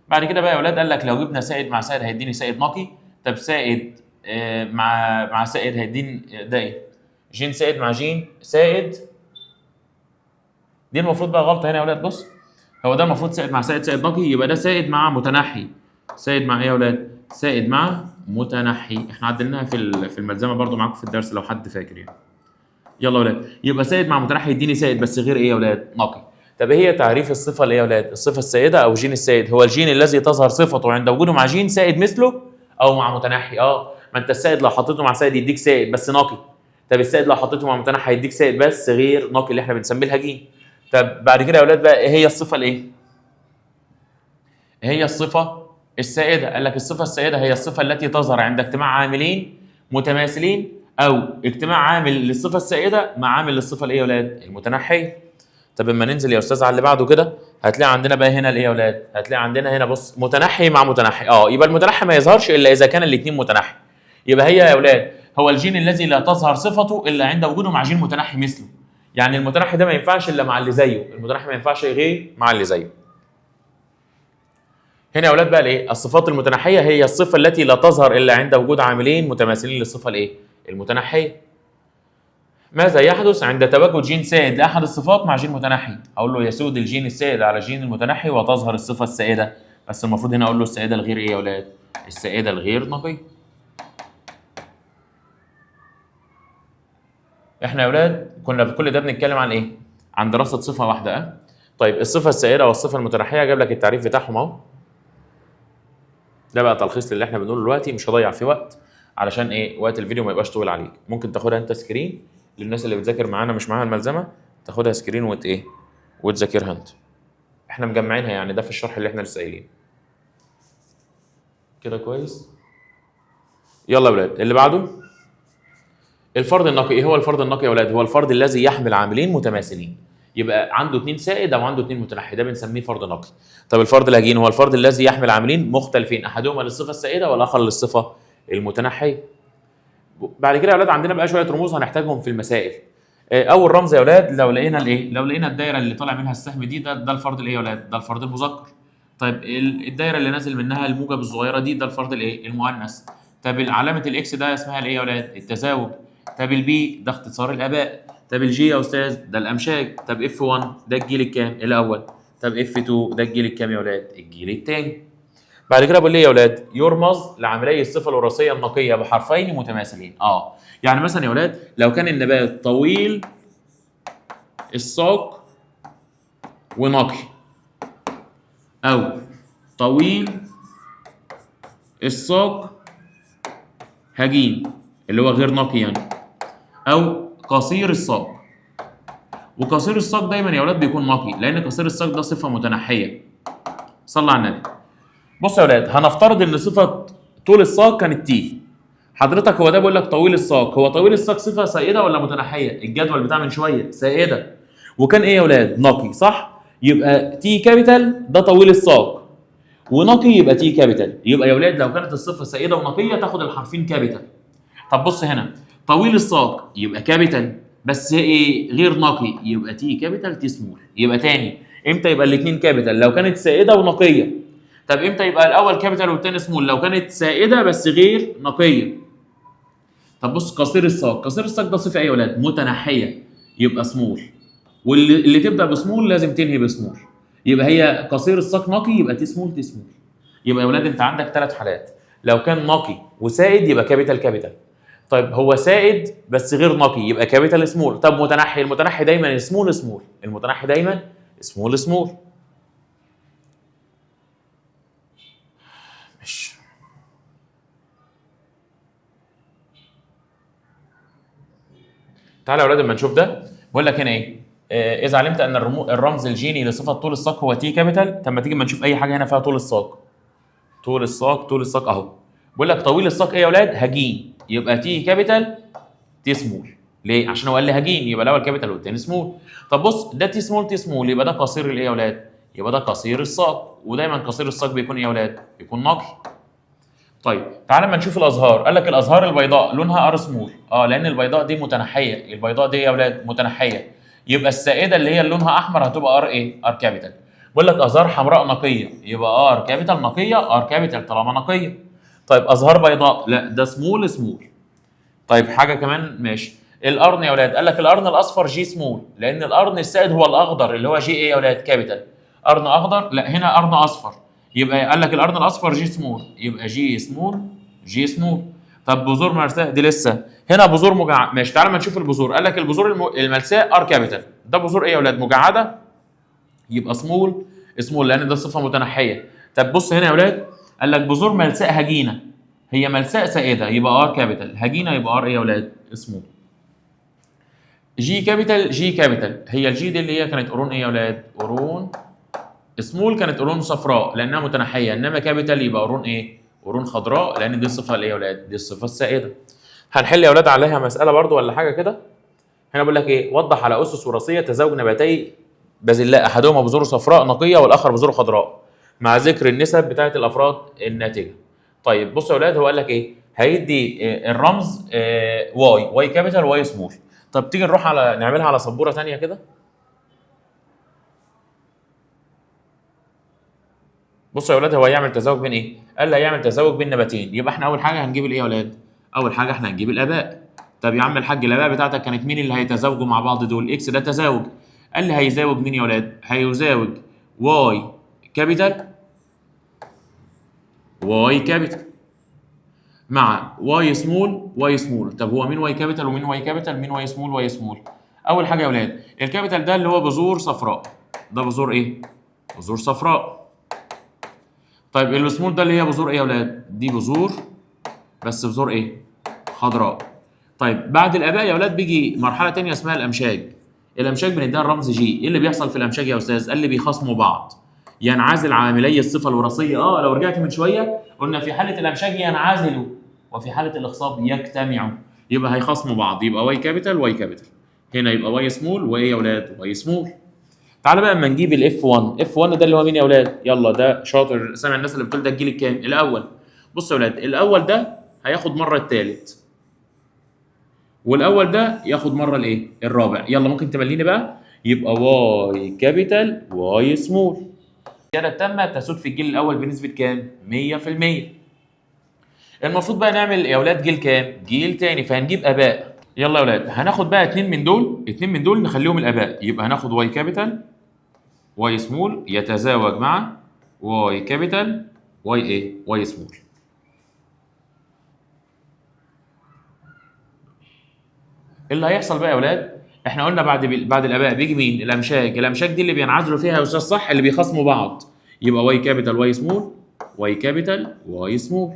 بعد كده بقى يا اولاد قال لك لو جبنا سائد مع سائد هيديني سائد نقي، طب سائد مع سائد هيديني ده ايه؟ جين سائد مع جين سائد، دي المفروض بقى غلطه هنا يا اولاد. بص، هو ده المفروض سائد مع سائد سائد نقي، يبقى ده سائد مع متنحي. سائد مع ايه يا اولاد؟ سائد مع متنحي. احنا عدلناها في الملزمه برضو معاكم في الدرس لو حد فاكر يعني. يلا يا اولاد، يبقى سائد مع متنحي يديني سائد بس غير ايه يا اولاد؟ نقي. طب ايه هي تعريف الصفة اللي هي يا اولاد؟ الصفة السائدة او جين السائد هو الجين الذي تظهر صفته عند وجوده مع جين سائد مثله او مع متنحي. ما انت السائد لو حطيته مع سائد يديك سائد بس نقي. طب السائد لو حطيته مع متنحي هيديك سائد بس غير نقي اللي احنا بنسميه الهجين. طب بعد كده يا اولاد بقى ايه هي الصفة الايه؟ هي الصفة السائدة. قال لك الصفة السائدة هي الصفة التي تظهر عند اجتماع عاملين متماثلين او اجتماع عامل للصفه السائدة مع عامل للصفه الايه يا اولاد؟ المتنحيه. طب اما ننزل يا استاذ على اللي بعده كده هتلاقي عندنا بقى هنا الايه يا اولاد؟ هتلاقي عندنا هنا بص متنحي مع متنحي. يبقى المتنحي ما يظهرش الا اذا كان الاثنين متنحي. يبقى هي يا اولاد هو الجين الذي لا تظهر صفته الا عند وجوده مع جين متنحي مثله. يعني المتنحي ده ما ينفعش الا مع اللي زيه، المتنحي ما ينفعش غير مع اللي زيه. هنا يا اولاد بقى الايه؟ الصفات المتنحيه هي الصفة التي لا تظهر الا عند وجود عاملين متماثلين للصفه الايه؟ المتنحيه. ماذا يحدث عند تواجد جين سائد لاحد الصفات مع جين متنحي؟ اقول له يسود الجين السائد على الجين المتنحي وتظهر الصفة السائدة، بس المفروض هنا اقول له السائدة الغير ايه يا اولاد؟ السائدة الغير نقية. احنا يا اولاد كنا بكل ده بنتكلم عن ايه؟ عن دراسة صفة واحدة. طيب الصفة السائدة والصفة المتنحيه جاب لك التعريف بتاعهم اهو. ده بقى تلخيص للي احنا بنقوله دلوقتي، مش هضيع فيه وقت علشان ايه؟ وقت الفيديو ما يبقاش طويل عليك. ممكن تاخدها انت screen للناس اللي بتذاكر معانا مش معاها الملزمه، تاخدها screen وت ايه؟ وتذاكرها انت. احنا مجمعينها يعني، ده في الشرح اللي احنا لسه قايلينه. كده كويس؟ يلا يا ولاد اللي بعده. الفرد النقي، ايه هو الفرد النقي يا اولاد؟ هو الفرد الذي يحمل عاملين متماثلين، يبقى عنده اثنين سائد او عنده اثنين متنحي، ده بنسميه فرد نقي. طب الفرد الهجين هو الفرد الذي يحمل عاملين مختلفين، احدهما للصفه السائدة والاخر للصفه المتنحيه. بعد كده يا اولاد عندنا بقى شوية رموز هنحتاجهم في المسائل. اول رمز يا اولاد لو لقينا الايه؟ لو لقينا الدايرة اللي طالع منها السهم دي، ده الفرد الايه يا اولاد؟ ده الفرد المذكر. طيب الدايرة اللي نازل منها الموجب الصغيرة دي، ده الفرد الايه؟ المؤنث. طب علامة ال X ده اسمها الايه يا اولاد؟ التزاوج. طب ال B ده اختصار الاباء. طب ال G يا استاذ ده الامشاج. طب F 1 ده الجيل الكام؟ الاول. طب F 2 ده الجيل الكام يا اولاد؟ الجيل الثاني. بعد كده بقول ليه يا اولاد؟ يرمز لعملية الصفة الوراثية النقية بحرفين متماثلين. يعني مثلا يا اولاد لو كان النبات طويل الساق ونقي، او طويل الساق هجين اللي هو غير نقي يعني، او قصير الساق. وقصير الساق دايما يا اولاد بيكون نقي، لان قصير الساق ده صفة متنحيه. صلى على النبي. بص يا اولاد، هنفترض ان صفة طول الساق كانت T. حضرتك هو ده بيقول لك طويل الساق، هو طويل الساق صفة سائدة ولا متنحيه؟ الجدول بتاع من شوية سائدة. وكان ايه يا اولاد؟ نقي، صح؟ يبقى T capital ده طويل الساق، ونقي يبقى T capital. يبقى يا اولاد لو كانت الصفة سائدة ونقيه تاخد الحرفين capital. طب بص هنا، طويل الساق يبقى capital بس ايه؟ غير نقي، يبقى T capital T small. يبقى تاني امتى يبقى الاثنين capital؟ لو كانت سائدة ونقيه. طب امتى يبقى الاول capital والثاني small؟ لو كانت سائدة بس غير نقية. طب بص قصير الساق، قصير الساق ده صفة ايه يا اولاد؟ متنحيه، يبقى small. واللي تبدا بسمول لازم تنهي بسمول، يبقى هي قصير الساق نقي يبقى T small T small. يبقى يا اولاد انت عندك 3 حالات، لو كان نقي وسائد يبقى capital capital. طيب هو سائد بس غير نقي يبقى capital small. طب متنحي، المتنحي دايما small small، المتنحي دايما small small. ماشي. تعالى يا اولاد اما نشوف ده. بقول لك هنا ايه؟ اذا علمت ان الرمز الجيني لصفة طول الساق هو T capital. طب ما تيجي اما نشوف اي حاجة هنا فيها طول الساق. طول الساق، طول الساق اهو. بقول لك طويل الساق ايه يا اولاد؟ هجين، يبقى T capital T small. ليه؟ عشان هو قال لي هجين، يبقى الاول capital والثاني small. طب بص ده T small T small، يبقى ده قصير الايه يا اولاد؟ يبقى ده قصير الساق، ودايما قصير الساق بيكون ايه يا اولاد؟ بيكون نقي. طيب تعالى اما نشوف الازهار. قال لك الازهار البيضاء لونها R small، لان البيضاء دي متنحيه، البيضاء دي يا اولاد متنحيه، يبقى السائدة اللي هي اللي لونها احمر هتبقى R ايه؟ R capital. بقول لك ازهار حمراء نقية، يبقى R capital نقية، R capital طالما نقية. طيب ازهار بيضاء، لا ده small small. طيب حاجة كمان ماشي. القرن يا اولاد، قال لك القرن الاصفر G small، لان القرن السائد هو الاخضر اللي هو G ايه يا اولاد؟ capital. قرن اخضر، لا هنا قرن اصفر، يبقى قال لك القرن الاصفر G small، يبقى G small G small. طب بذور ملساء دي لسه هنا بذور مجعده، ماشي. تعالى ما نشوف البذور. قال لك البذور الملساء R capital، ده بذور ايه يا اولاد؟ مجعده، يبقى small small لان ده صفة متنحيه. طب بص هنا يا اولاد، قال لك بذور ملساء هجينه، هي ملساء سائدة يبقى R capital، هجينه يبقى R ايه يا اولاد؟ small. G capital G capital، هي ال G دي اللي هي كانت قرون ايه يا اولاد؟ قرون small، كانت قرون صفراء لانها متنحيه، انما capital يبقى قرون ايه؟ قرون خضراء لان دي الصفة اللي هي يا اولاد؟ دي الصفة السائدة. هنحل يا اولاد عليها مسالة برضو ولا حاجة كده. هنا بقول لك ايه؟ وضح على اسس وراثية تزاوج نباتي بازلاء احدهما بذور صفراء نقية والاخر بذور خضراء مع ذكر النسب بتاعه الافراد الناتجة. طيب بصوا يا اولاد، هو قال لك ايه؟ هيدي الرمز Y، Y capital Y small. طب تيجي نروح على نعملها على سبورة ثانية كده. بصوا يا اولاد، هو هيعمل تزاوج بين ايه؟ قال لي هيعمل تزاوج بين نباتين، يبقى احنا اول حاجة هنجيب الايه يا اولاد؟ اول حاجة احنا هنجيب الاباء. طب يا عم الحاج الاباء بتاعتك كانت مين اللي هيتزاوجوا مع بعض دول؟ X ده تزاوج. قال لي هيزاوج مين يا اولاد؟ هيزاوج Y capital Y capital مع Y small Y small. طب هو مين Y capital ومين Y capital؟ مين Y small Y small؟ اول حاجة يا اولاد ال capital ده اللي هو بذور صفراء، ده بذور ايه؟ بذور صفراء. طيب ال small ده اللي هي بذور ايه يا اولاد؟ دي بذور بس بذور ايه؟ خضراء. طيب بعد الاباء يا اولاد بيجي مرحلة ثانية اسمها الامشاج. الامشاج بنديها الرمز G. ايه اللي بيحصل في الامشاج يا استاذ؟ قال لي بيخاصموا بعض، ينعزل عاملي الصفة الوراثية. لو رجعت من شوية قلنا في حاله الامشاج ينعزلوا وفي حاله الاخصاب يجتمعوا. يبقى هيخاصموا بعض، يبقى Y capital Y capital، هنا يبقى y small وايه يا اولاد؟ y small. تعالى بقى اما نجيب ال F 1، F 1 ده اللي هو مين يا اولاد؟ يلا ده شاطر، سامع الناس اللي بتقول ده الجيل الكام؟ الاول. بص يا اولاد، الاول ده هياخد مرة الثالث، والاول ده ياخد مرة الايه؟ الرابع. يلا ممكن تمليني بقى، يبقى Y capital y small. الزيادة التامة تسود في الجيل الاول بنسبة كام؟ 100%. المفروض بقى نعمل يا اولاد جيل كام؟ جيل تاني، فهنجيب اباء. يلا يا اولاد هناخد بقى اتنين من دول، اتنين من دول نخليهم الاباء، يبقى هناخد Y capital y small يتزاوج مع Y capital y ايه؟ y small. اللي هيحصل بقى يا اولاد، احنا قلنا بعد الاباء بيجي مين؟ الامشاج. الامشاج دي اللي بينعزلوا فيها يا استاذ صح، اللي بيخاصموا بعض، يبقى Y capital y small Y capital y small.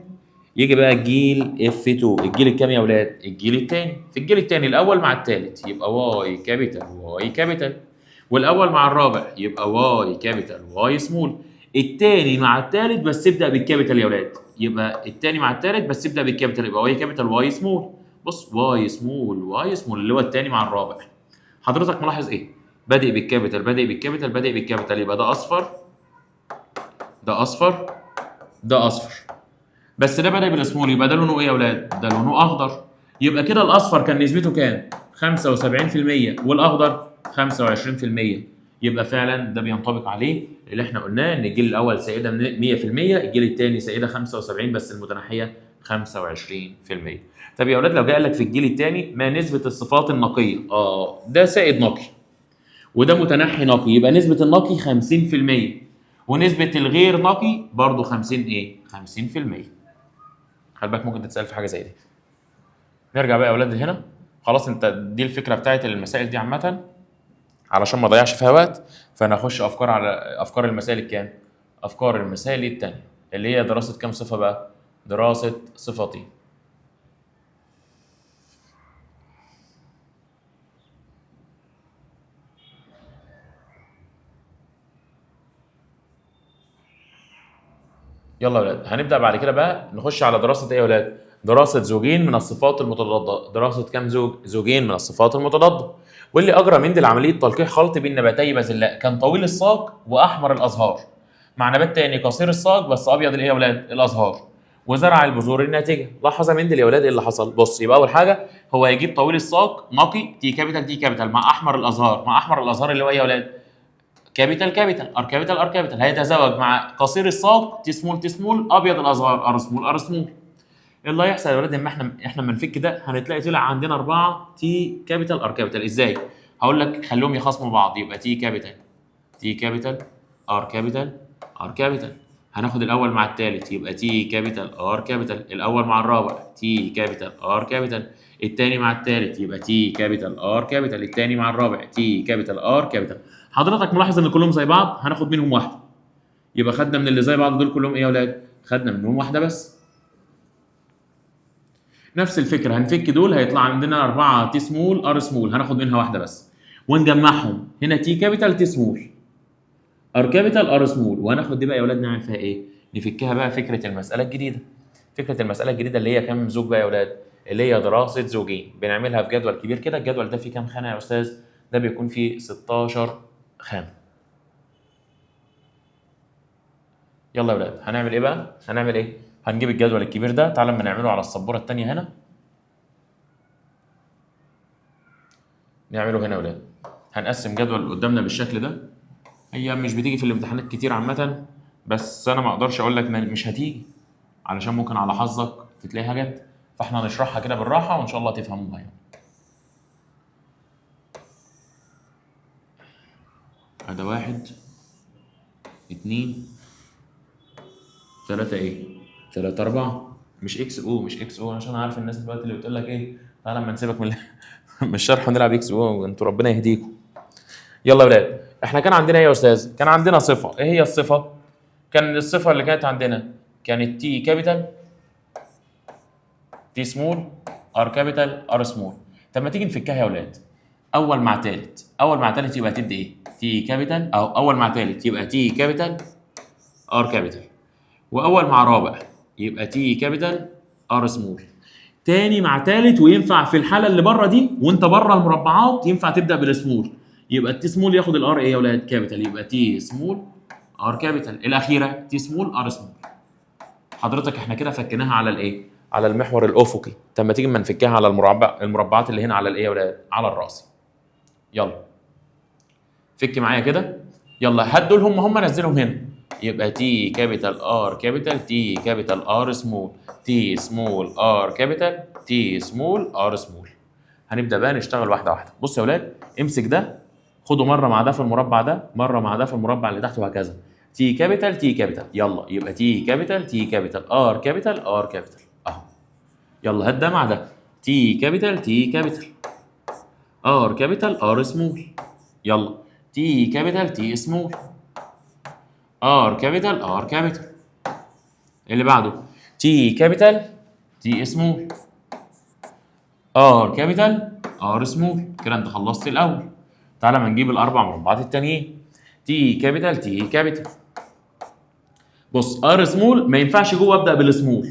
يجي بقى الجيل F 2، الجيل الكام يا اولاد؟ الجيل الثاني. في الجيل الثاني الاول مع الثالث يبقى Y capital Y capital، والاول مع الرابع يبقى Y capital y small، الثاني مع الثالث بس ابدا بال capital يا اولاد، يبقى الثاني مع الثالث بس ابدا بال capital يبقى Y capital y small. بص y small y small اللي هو الثاني مع الرابع. حضرتك ملاحظ ايه؟ بادئ بال capital بادئ بال capital بادئ بال capital، يبقى ده اصفر ده اصفر ده اصفر، بس ده بادئ بال small يبقى ده لونه ايه يا اولاد؟ ده لونه اخضر. يبقى كده الاصفر كان نسبته كام؟ 75% والاخضر 25%. يبقى فعلا ده بينطبق عليه اللي احنا قلناه ان الجيل الاول سائدة 100%، الجيل الثاني سائدة 75 بس المتنحيه 25%. طب يا اولاد لو جه قال لك في الجيل الثاني ما نسبه الصفات النقية؟ ده سائد نقي وده متنحي نقي، يبقى نسبه النقي 50% ونسبه الغير نقي برضه 50 ايه؟ 50%. خلي بالك ممكن تتسال في حاجة زي دي. نرجع بقى يا اولاد هنا، خلاص انت دي الفكرة بتاعت المسائل دي عامة علشان ما اضيعش فيها وقت، فانا اخش افكار على افكار المسائل الكام؟ افكار المسائل الثانية اللي هي دراسة كام صفة بقى؟ دراسة صفتين. يلا يا ولاد هنبدا بعد كده بقى نخش على دراسة ايه يا ولاد؟ دراسة زوجين من الصفات المتضاده. دراسة كام زوج؟ زوجين من الصفات المتضاده. واللي اجرى مندل عملية تلقيح خلط بين نباتي بازلاء كان طويل الساق واحمر الازهار مع نبات تاني قصير الساق بس ابيض الايه يا ولاد؟ الازهار، وزرع البذور الناتجة. لاحظ مندل يا ولاد ايه اللي حصل؟ بص، يبقى اول حاجة هو هيجيب طويل الساق نقي T capital T capital مع احمر الازهار، مع احمر الازهار اللي هو ايه يا ولاد؟ capital capital R capital R capital، هيتزاوج مع قصير الساق t small t small ابيض الازهار r small r small. اللي هيحصل يا ولاد اما احنا لما نفك ده هنتلاقي طلع عندنا 4 T capital R capital. ازاي؟ هقول لك خليهم يخاصموا بعض، يبقى T capital T capital R capital R capital، هناخد الاول مع الثالث يبقى T capital R capital، الاول مع الرابع T capital R capital، الثاني مع الثالث يبقى T capital R capital، الثاني مع الرابع T capital R capital. حضرتك ملاحظ ان كلهم زي بعض، هناخد منهم واحدة، يبقى خدنا من اللي زي بعض دول كلهم ايه يا اولاد؟ خدنا منهم واحدة بس. نفس الفكرة هنفك دول هيطلع عندنا 4 t small r small، هناخد منها واحدة بس ونجمعهم هنا T capital t small R capital r small، وهناخد دي بقى يا اولاد نعمل فيها ايه؟ نفكها بقى فكرة المسالة الجديدة. فكرة المسالة الجديدة اللي هي كام زوج بقى يا اولاد؟ اللي هي دراسة زوجين، بنعملها في جدول كبير كده. الجدول ده فيه كام خانه يا استاذ؟ ده بيكون فيه 16 خانه. يلا يا اولاد هنعمل ايه بقى؟ هنعمل ايه؟ هنجيب الجدول الكبير ده، تعالى اما نعمله على السبوره الثانية هنا. نعمله هنا يا اولاد. هنقسم جدول قدامنا بالشكل ده. هي مش بتيجي في الامتحانات كتير عامة، بس انا ما اقدرش اقول لك مش هتيجي، علشان ممكن على حظك تلاقيها جت، فاحنا هنشرحها كده بالراحة وان شاء الله تفهموها يعني. ادي 1 2 3 ايه؟ 3 4، مش X O، مش X O، عشان عارف الناس دلوقتي اللي بتقول لك ايه، تعالى اما نسيبك من الشرح ونلعب X O، انتوا ربنا يهديكم. يلا يا ولاد، احنا كان عندنا ايه يا استاذ؟ كان عندنا صفة، ايه هي الصفة؟ كان الصفة اللي كانت عندنا كانت T capital t small R capital r small. طب ما تيجي نفكها يا ولاد. اول مع ثالث، اول مع ثالث يبقى تدي ايه؟ T capital، او اول مع ثالث يبقى T capital R capital، واول مع رابع يبقى T capital r small. تاني مع تالت، وينفع في الحالة اللي بره دي وانت بره المربعات ينفع تبدا بال small، يبقى ال t small ياخد ال R ايه يا اولاد؟ capital، يبقى t small R capital. الاخيرة t small r small. حضرتك احنا كده فكيناها على الايه؟ على المحور الافقي. طب ما تيجي ما نفكها على المربعات اللي هنا على الايه يا اولاد؟ على الراسي. يلا فك معايا كده، يلا هات دول هم نزلهم هنا، يبقى T capital R capital T capital r small t small r capital t small r small. هنبدا بقى نشتغل واحدة واحدة. بص يا اولاد، امسك ده خده مرة مع ده في المربع ده، مرة مع ده في المربع اللي تحت، وهكذا. T capital T capital، يلا يبقى T capital T capital R capital R capital اهو. يلا هات ده مع ده، T capital T capital R capital r small، يلا T capital t small R capital R capital. اللي بعده T capital t small R capital r small. كده انت خلصت الاول. تعالى ما نجيب الاربع مربعات التانيين. T capital T capital، بص r small ما ينفعش جوه ابدا بال small،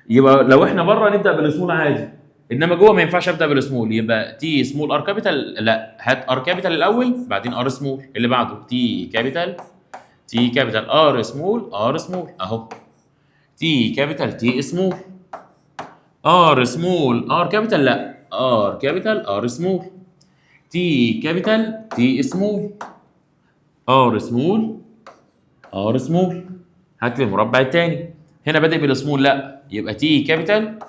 يبقى لو احنا بره نبدا بال small عادي، انما جوه ما ينفعش ابدا بال small، يبقى t small r capital، لا هات R capital الاول بعدين r small. اللي بعده T capital T capital r small r small اهو، T capital t small r small R capital، لا R capital r small، T capital t small r small r small. هات لي المربع الثاني. هنا بادئ بال small، لا يبقى T capital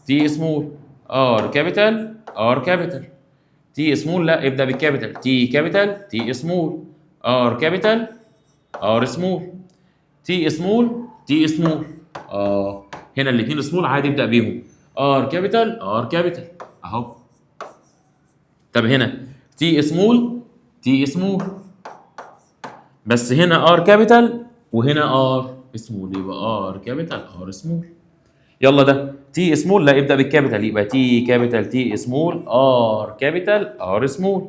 t small R capital R capital t small، لا ابدا بال capital، T capital t small R capital r small t small t small. هنا الاثنين small عادي ابدا بيهم، R capital R capital اهو. طب هنا t small t small، بس هنا R capital وهنا r small، يبقى R capital r small. يلا ده t small، لا ابدا بال capital، يبقى T capital t small R capital r small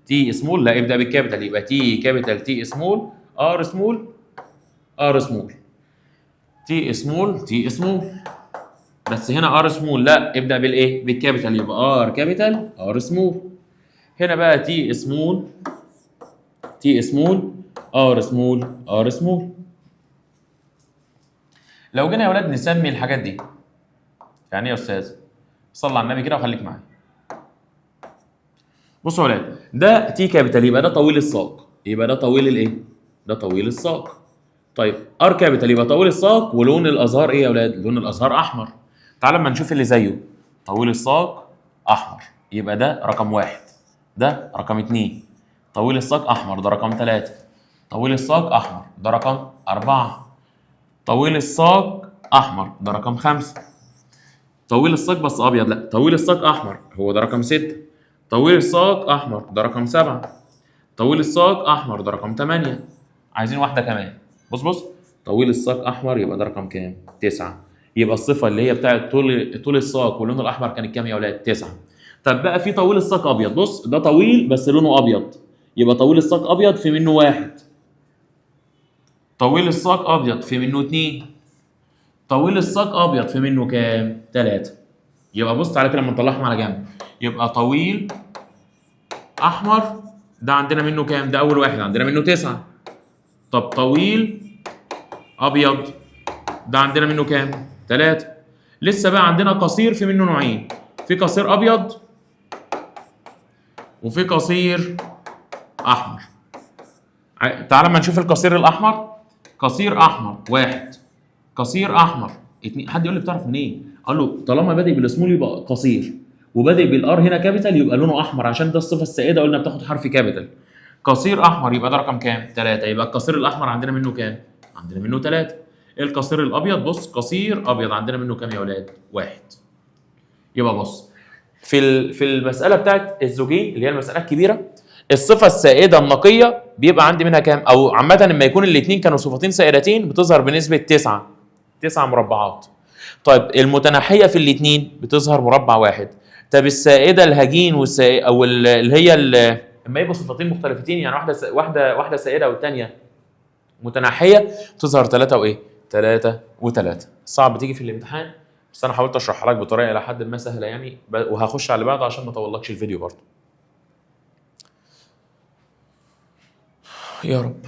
t small، لا ابدا بال capital، يبقى T capital t small r small r small t small t small، بس هنا r small، لا ابدا بالايه؟ بال capital، يبقى R capital r small. هنا بقى t small t small r small r small. لو جينا يا ولاد نسمي الحاجات دي، يعني ايه يا استاذ؟ صلى على النبي كده وخليك معايا. بصوا يا ولاد، ده T capital يبقى ده طويل الساق، يبقى ده طويل الايه؟ ده طويل الساق. طيب R capital يبقى طويل الساق، ولون الازهار ايه يا ولاد؟ لون الازهار احمر. تعال لما نشوف اللي زيه، طويل الساق احمر، يبقى ده رقم 1، ده رقم 2، طويل الساق احمر ده رقم 3، طويل الساق احمر ده رقم 4، طويل الساق احمر ده رقم 5، طويل الساق بس ابيض، لا طويل الساق احمر هو ده رقم 6، طويل الساق احمر ده رقم 7، طويل الساق احمر ده رقم 8. عايزين واحدة كمان. بص بص، طويل الساق احمر يبقى ده رقم كام؟ 9. يبقى الصفة اللي هي بتاعت طول الساق واللون الاحمر كانت كام يا اولاد؟ 9. طب بقى في طويل الساق ابيض، بص ده طويل بس لونه ابيض، يبقى طويل الساق ابيض في منه 1، طويل الساق ابيض في منه 2، طويل الساق ابيض في منه كام؟ 3. يبقى بص تعالى كده لما نطلعهم على جنب، يبقى طويل احمر ده عندنا منه كام؟ ده اول واحد عندنا منه 9. طب طويل ابيض ده عندنا منه كام؟ 3. لسه بقى عندنا قصير في منه نوعين، في قصير ابيض وفي قصير احمر. تعالى ما نشوف القصير الاحمر. قصير احمر 1، قصير احمر 2. حد يقول لي بتعرف منين؟ اقول له طالما بادئ بال small يبقى قصير، وبادئ بال R هنا capital يبقى لونه احمر، عشان ده الصفة السائدة قلنا بتاخد حرف capital. قصير احمر يبقى ده رقم كام؟ 3. يبقى القصير الاحمر عندنا منه كام؟ عندنا منه 3. القصير الابيض، بص قصير ابيض عندنا منه كام يا اولاد؟ 1. يبقى بص في المسالة بتاعت الزوجين اللي هي المسالة الكبيرة، الصفة السائدة النقية بيبقى عندي منها كام؟ او عامة لما يكون الاثنين كانوا صفتين سائدتين بتظهر بنسبة 9، 9 مربعات. طيب المتنحيه في الاثنين بتظهر مربع واحد. طب السائدة الهجين والسائد او اللي هي لما يبقوا صفتين مختلفتين، يعني واحدة سائدة والثانية متنحيه، تظهر 3 وايه؟ 3 و3. صعب تيجي في الامتحان. بس انا حاولت اشرحها لك بطريقة الى حد ما سهلة يعني، وهخش على اللي بعده عشان ما اطولكش الفيديو برضه. يا رب.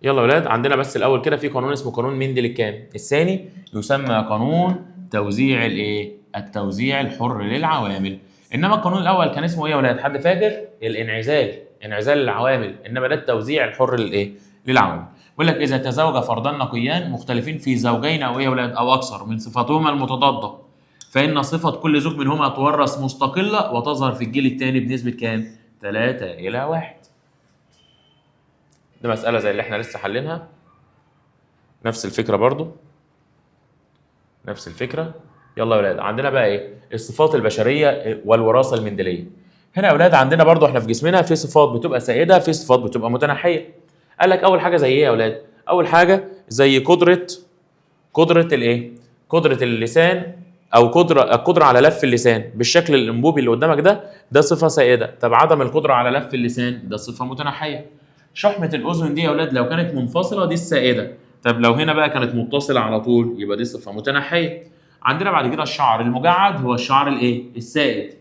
يلا يا ولاد، عندنا بس الاول كده في قانون اسمه قانون مندل الكام؟ الثاني، يسمى قانون توزيع الايه؟ التوزيع الحر للعوامل. انما القانون الاول كان اسمه ايه يا ولاد؟ حد فاكر؟ الانعزال، انعزال العوامل. انما ده التوزيع الحر للايه؟ للعوامل. بيقول لك اذا تزوج فردان نقيان مختلفين في زوجين او ايه يا ولاد؟ او اكثر من صفاتهما المتضاده، فان صفة كل زوج منهما تورث مستقلة وتظهر في الجيل الثاني بنسبة كام؟ 3 إلى 1. ده مسألة زي اللي احنا لسه حلينها، نفس الفكرة برضو، نفس الفكرة. يلا يا ولاد، عندنا بقى ايه؟ الصفات البشرية والوراثة المندلية. هنا يا ولاد عندنا برضو احنا في جسمنا في صفات بتبقى سائدة، في صفات بتبقى متنحية. قال لك أول حاجة زي ايه يا ولاد؟ أول حاجة زي قدرة الايه؟ قدرة اللسان، أو القدرة على لف اللسان بالشكل الأنبوبي اللي قدامك ده، ده صفة سائدة. طب عدم القدرة على لف اللسان ده صفة متنحية. شحمة الأذن دي يا أولاد لو كانت منفصلة دي السائدة، طب لو هنا بقى كانت متصلة على طول يبقى دي صفة متنحية. عندنا بعد كده الشعر المجعد هو الشعر الإيه؟ السائد.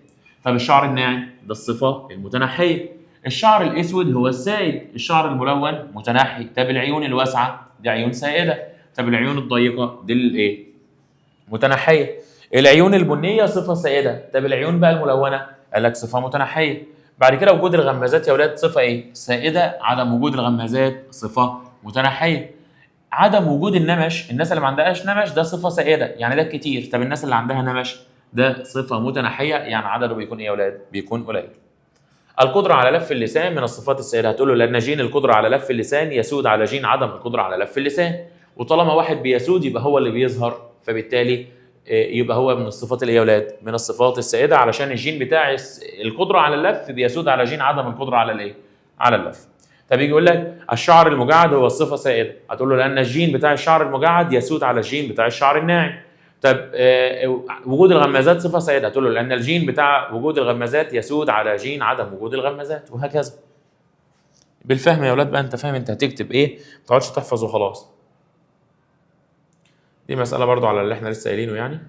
طب الشعر الناعم ده الصفة المتنحية. الشعر الأسود هو السائد، الشعر الملون متنحي. طب العيون الواسعة دي عيون سائدة، طب العيون الضيقة دي الإيه؟ متنحية. العيون البنية صفة سائدة، طب العيون بقى الملونة قال لك صفة متنحية. بعد كده وجود الغمازات يا ولاد صفة ايه؟ سائدة. عدم وجود الغمازات صفة متنحية. عدم وجود النمش، الناس اللي ما عندهاش نمش ده صفة سائدة، يعني ده كتير. طب الناس اللي عندها نمش ده صفة متنحية، يعني عدده بيكون ايه يا ولاد؟ بيكون قليل. القدرة على لف اللسان من الصفات السائدة، هتقول له لأن جين القدرة على لف اللسان يسود على جين عدم القدرة على لف اللسان، وطالما واحد بيسود يبقى هو اللي بيظهر، فبالتالي يبقى هو من الصفات اللي هي يا ولاد؟ من الصفات السائدة، علشان الجين بتاع القدرة على اللف بيسود على جين عدم القدرة على الايه؟ على اللف. طب يجي يقول لك الشعر المجعد هو الصفة سائدة، هتقول له لأن الجين بتاع الشعر المجعد يسود على الجين بتاع الشعر الناعم. طب وجود الغمازات صفة سائدة، هتقول له لأن الجين بتاع وجود الغمازات يسود على جين عدم وجود الغمازات، وهكذا. بالفهم يا ولاد بقى، انت فاهم انت هتكتب ايه، ما تقعدش تحفظ وخلاص. دي مسألة برضو على اللي احنا لسه قايلينه يعني.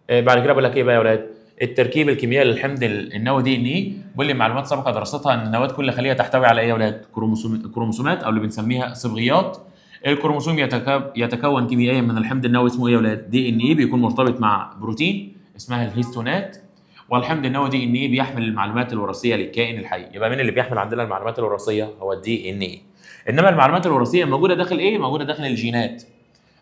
بعد كده بقول لك ايه بقى يا ولاد؟ التركيب الكيميائي للحمض النووي DNA، بيقول لي معلومات سابقه دراستها ان نواه كل خليه تحتوي على ايه يا ولاد؟ كروموسومات او اللي بنسميها صبغيات. الكروموسوم يتكون كيميائيا من الحمض النووي اسمه ايه يا ولاد؟ DNA، بيكون مرتبط مع بروتين اسمها الهيستونات. والحمض النووي DNA بيحمل المعلومات الوراثية للكائن الحي. يبقى مين اللي بيحمل عندنا المعلومات الوراثية؟ هو ال DNA. انما المعلومات الوراثية موجودة داخل ايه؟ موجودة داخل الجينات.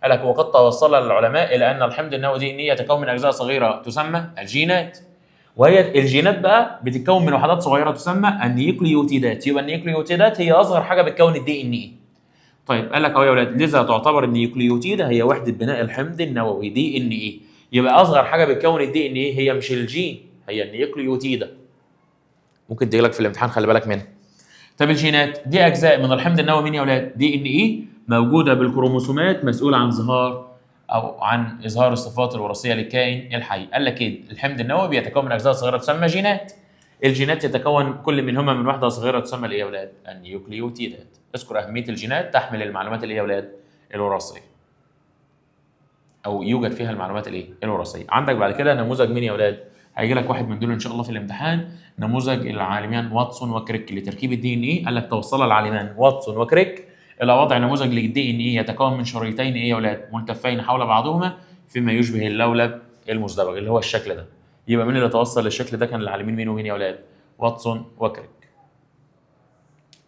قال لك وقد توصل العلماء الى ان الحمض النووي DNA يتكون من اجزاء صغيرة تسمى الجينات، وهي الجينات بقى بتتكون من وحدات صغيرة تسمى النيوكليوتيدات. يبقى النيوكليوتيدات هي اصغر حاجة بتكون ال DNA. طيب قال لك اهو يا ولاد، لذا تعتبر النيوكليوتيده هي وحده بناء الحمض النووي DNA. يبقى اصغر حاجة بتكون ال DNA هي مش الجين، هي النيوكليوتيده. ممكن تجي لك في الامتحان، خلي بالك منها. طب الجينات دي اجزاء من الحمض النووي مين يا ولاد؟ DNA، موجودة بالكروموسومات، مسؤولة عن ظهار او عن اظهار الصفات الوراثية للكائن الحي. قال لك ايه؟ الحمض النووي بيتكون من اجزاء صغيرة تسمى جينات. الجينات يتكون كل منهما من وحده صغيرة تسمى الايه يا ولاد؟ النيوكليوتيدات. اذكر اهمية الجينات، تحمل المعلومات الايه يا ولاد؟ الوراثية، او يوجد فيها المعلومات الايه؟ الوراثية. عندك بعد كده نموذج مين يا ولاد؟ هيجي لك واحد من دول ان شاء الله في الامتحان، نموذج العالمان واتسون وكريك لتركيب ال DNA. قال لك توصل العالمان واتسون وكريك الى وضع نموذج لل DNA يتكون من شريطين ايه يا ولاد؟ ملتفين حول بعضهما فيما يشبه اللولب المزدوج اللي هو الشكل ده. يبقى مين اللي توصل للشكل ده؟ كان العالمين مين ومين يا ولاد؟ واتسون وكريك.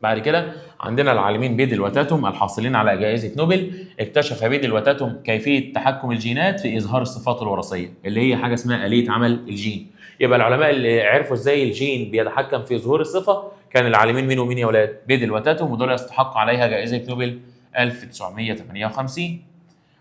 بعد كده عندنا العالمين بيدل وتاتوم الحاصلين على جائزة نوبل. اكتشف بيدل وتاتوم كيفية تحكم الجينات في إظهار الصفات الوراثية اللي هي حاجة اسمها آلية عمل الجين. يبقى العلماء اللي عرفوا ازاي الجين بيتحكم في ظهور الصفة كان العالمين مين ومين يا ولاد؟ بيدل وتاتوم، ودول يستحق عليها جائزة نوبل 1958.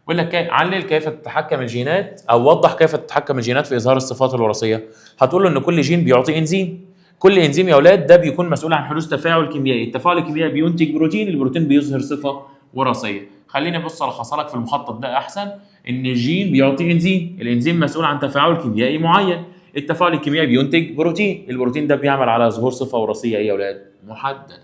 بيقول لك علل كيف تتحكم الجينات او وضح كيف تتحكم الجينات في اظهار الصفات الوراثية. هتقول له ان كل جين بيعطي انزيم، كل انزيم يا اولاد ده بيكون مسؤول عن حدوث تفاعل كيميائي، التفاعل الكيميائي بينتج بروتين، البروتين بيظهر صفة وراثية. خليني ابص الخصها لك في المخطط ده احسن. ان الجين بيعطي انزيم، الانزيم مسؤول عن تفاعل كيميائي معين، التفاعل الكيميائي بينتج بروتين، البروتين ده بيعمل على ظهور صفة وراثية ايه يا اولاد؟ محددة.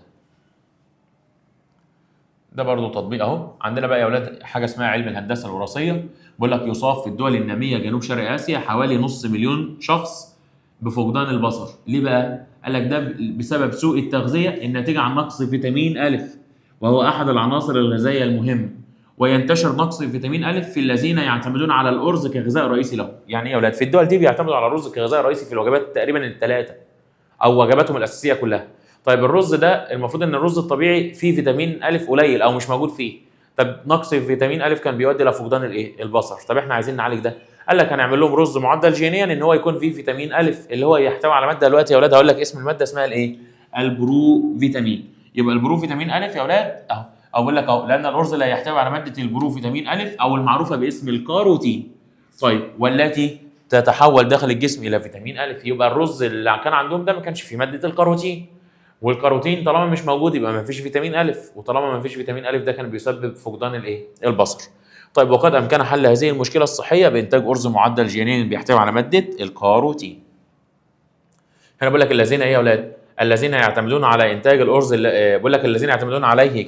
ده برضو تطبيق اهو. عندنا بقى يا اولاد حاجة اسمها علم الهندسة الوراثية، بيقول لك يصاب في الدول النامية جنوب شرق اسيا حوالي 500,000 شخص بفقدان البصر. ليه بقى؟ قال لك ده بسبب سوء التغذية الناتجة عن نقص فيتامين الف، وهو احد العناصر الغذائية المهمة، وينتشر نقص فيتامين الف في الذين يعتمدون على الارز كغذاء رئيسي لهم. يعني ايه يا اولاد؟ في الدول دي بيعتمدوا على الرز كغذاء رئيسي في الوجبات تقريبا الثلاثة او وجباتهم الاساسية كلها. طيب الرز ده المفروض ان الرز الطبيعي فيه فيتامين الف قليل او مش موجود فيه. طب نقص فيتامين الف كان بيؤدي الى فقدان الايه؟ البصر. طب احنا عايزين نعالج ده، قال لك هنعمل لهم رز معدل جينيا ان هو يكون فيه فيتامين الف اللي هو يحتوي على مادة، دلوقتي يا اولاد هقول لك اسم المادة اسمها الايه؟ البروفيتامين. يبقى البروفيتامين الف يا اولاد اهو، او بقول لك اهو، لان الارز لا يحتوي على مادة البروفيتامين الف او المعروفة باسم الكاروتين. طيب والتي تتحول داخل الجسم الى فيتامين الف. يبقى الرز اللي كان عندهم ده ما كانش فيه مادة الكاروتين، والكاروتين طالما مش موجود يبقى ما فيش فيتامين الف، وطالما ما فيش فيتامين الف ده كان بيسبب فقدان الايه؟ البصر. طيب وقد امكن حل هذه المشكلة الصحية بانتاج ارز معدل جينيا بيحتوي على مادة الكاروتين. هنا بقول لك الذين ايه يا اولاد؟ الذين يعتمدون على انتاج الارز، بقول لك الذين يعتمدون عليه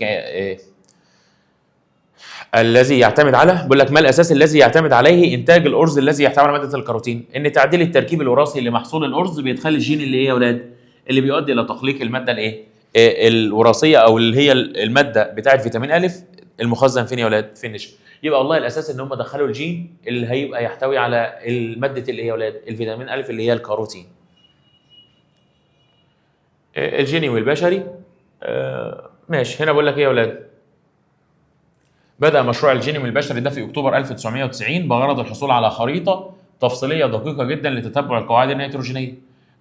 الذي يعتمد على، بقول لك ما الاساس الذي يعتمد عليه انتاج الارز الذي يحتوي على مادة الكاروتين؟ ان تعديل التركيب الوراثي لمحصول الارز بيدخل الجين اللي ايه يا اولاد؟ اللي بيؤدي الى تخليق المادة الايه؟ الوراثية او اللي هي المادة بتاعه فيتامين الف المخزن فين يا اولاد؟ في النشا. يبقى والله الاساس ان هم دخلوا الجين اللي هيبقى يحتوي على المادة اللي هي يا اولاد الفيتامين الف اللي هي الكاروتين. الجيني والبشري. ماشي. هنا بقول لك ايه يا اولاد؟ بدأ مشروع الجينوم البشري ده في اكتوبر 1990 بغرض الحصول على خريطة تفصيلية دقيقة جدا لتتبع القواعد النيتروجينية.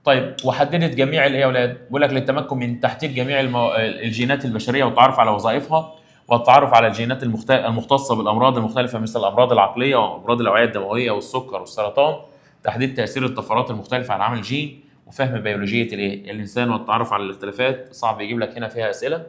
طيب وحددت جميع الايه يا اولاد؟ بيقول لك للتمكن من تحديد جميع الجينات البشرية والتعرف على وظائفها والتعرف على الجينات المختصة بالامراض المختلفة مثل الامراض العقلية وامراض الاوعية الدموية والسكر والسرطان، تحديد تأثير الطفرات المختلفة على عمل الجين، وفهم بيولوجية الايه؟ الانسان والتعرف على الاختلافات. صعب يجيب لك هنا فيها اسئلة.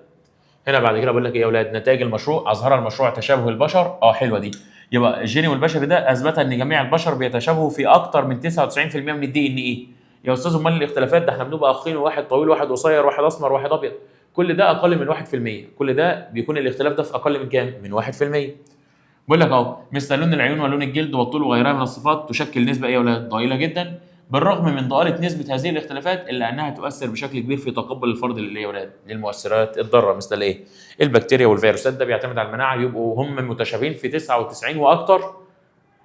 هنا بعد كده بقول لك ايه يا اولاد؟ نتائج المشروع، اظهر المشروع تشابه البشر. حلوة دي. يبقى الجيني والبشري ده اثبت ان جميع البشر بيتشابهوا في اكتر من 99% من ال DNA. يا استاذ امال الاختلافات ده احنا بنبقى اخين، واحد طويل واحد قصير واحد اسمر واحد ابيض، كل ده اقل من 1%، كل ده بيكون الاختلاف ده في اقل من كام؟ من 1%. بقول لك اهو مثل لون العيون ولون الجلد والطول وغيرها من الصفات تشكل نسبه ايه يا اولاد؟ ضئيلة جدا، بالرغم من ضآلة نسبة هذه الاختلافات إلا أنها تؤثر بشكل كبير في تقبل الفرد للإيه يا ولاد؟ للمؤثرات الضارة مثل الإيه؟ البكتيريا والفيروسات. ده بيعتمد على المناعة، يبقوا هم متشابهين في 99 وأكتر،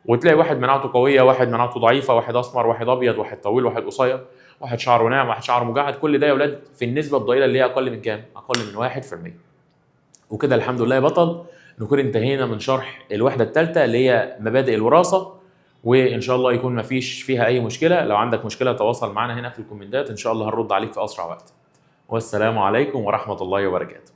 وتلاقي واحد مناعته قوية، واحد مناعته ضعيفة، واحد أسمر، واحد أبيض، واحد طويل، واحد قصير، واحد شعره ناعم، واحد شعره مجعد، كل ده يا ولاد في النسبة الضئيلة اللي هي أقل من كام؟ أقل من 1%. وكده الحمد لله يا بطل نكون انتهينا من شرح الوحدة الثالثة اللي هي مبادئ الوراثة، وان شاء الله يكون ما فيش فيها اي مشكلة. لو عندك مشكلة تواصل معنا هنا في الكومنتات، ان شاء الله هنرد عليك في اسرع وقت. والسلام عليكم ورحمة الله وبركاته.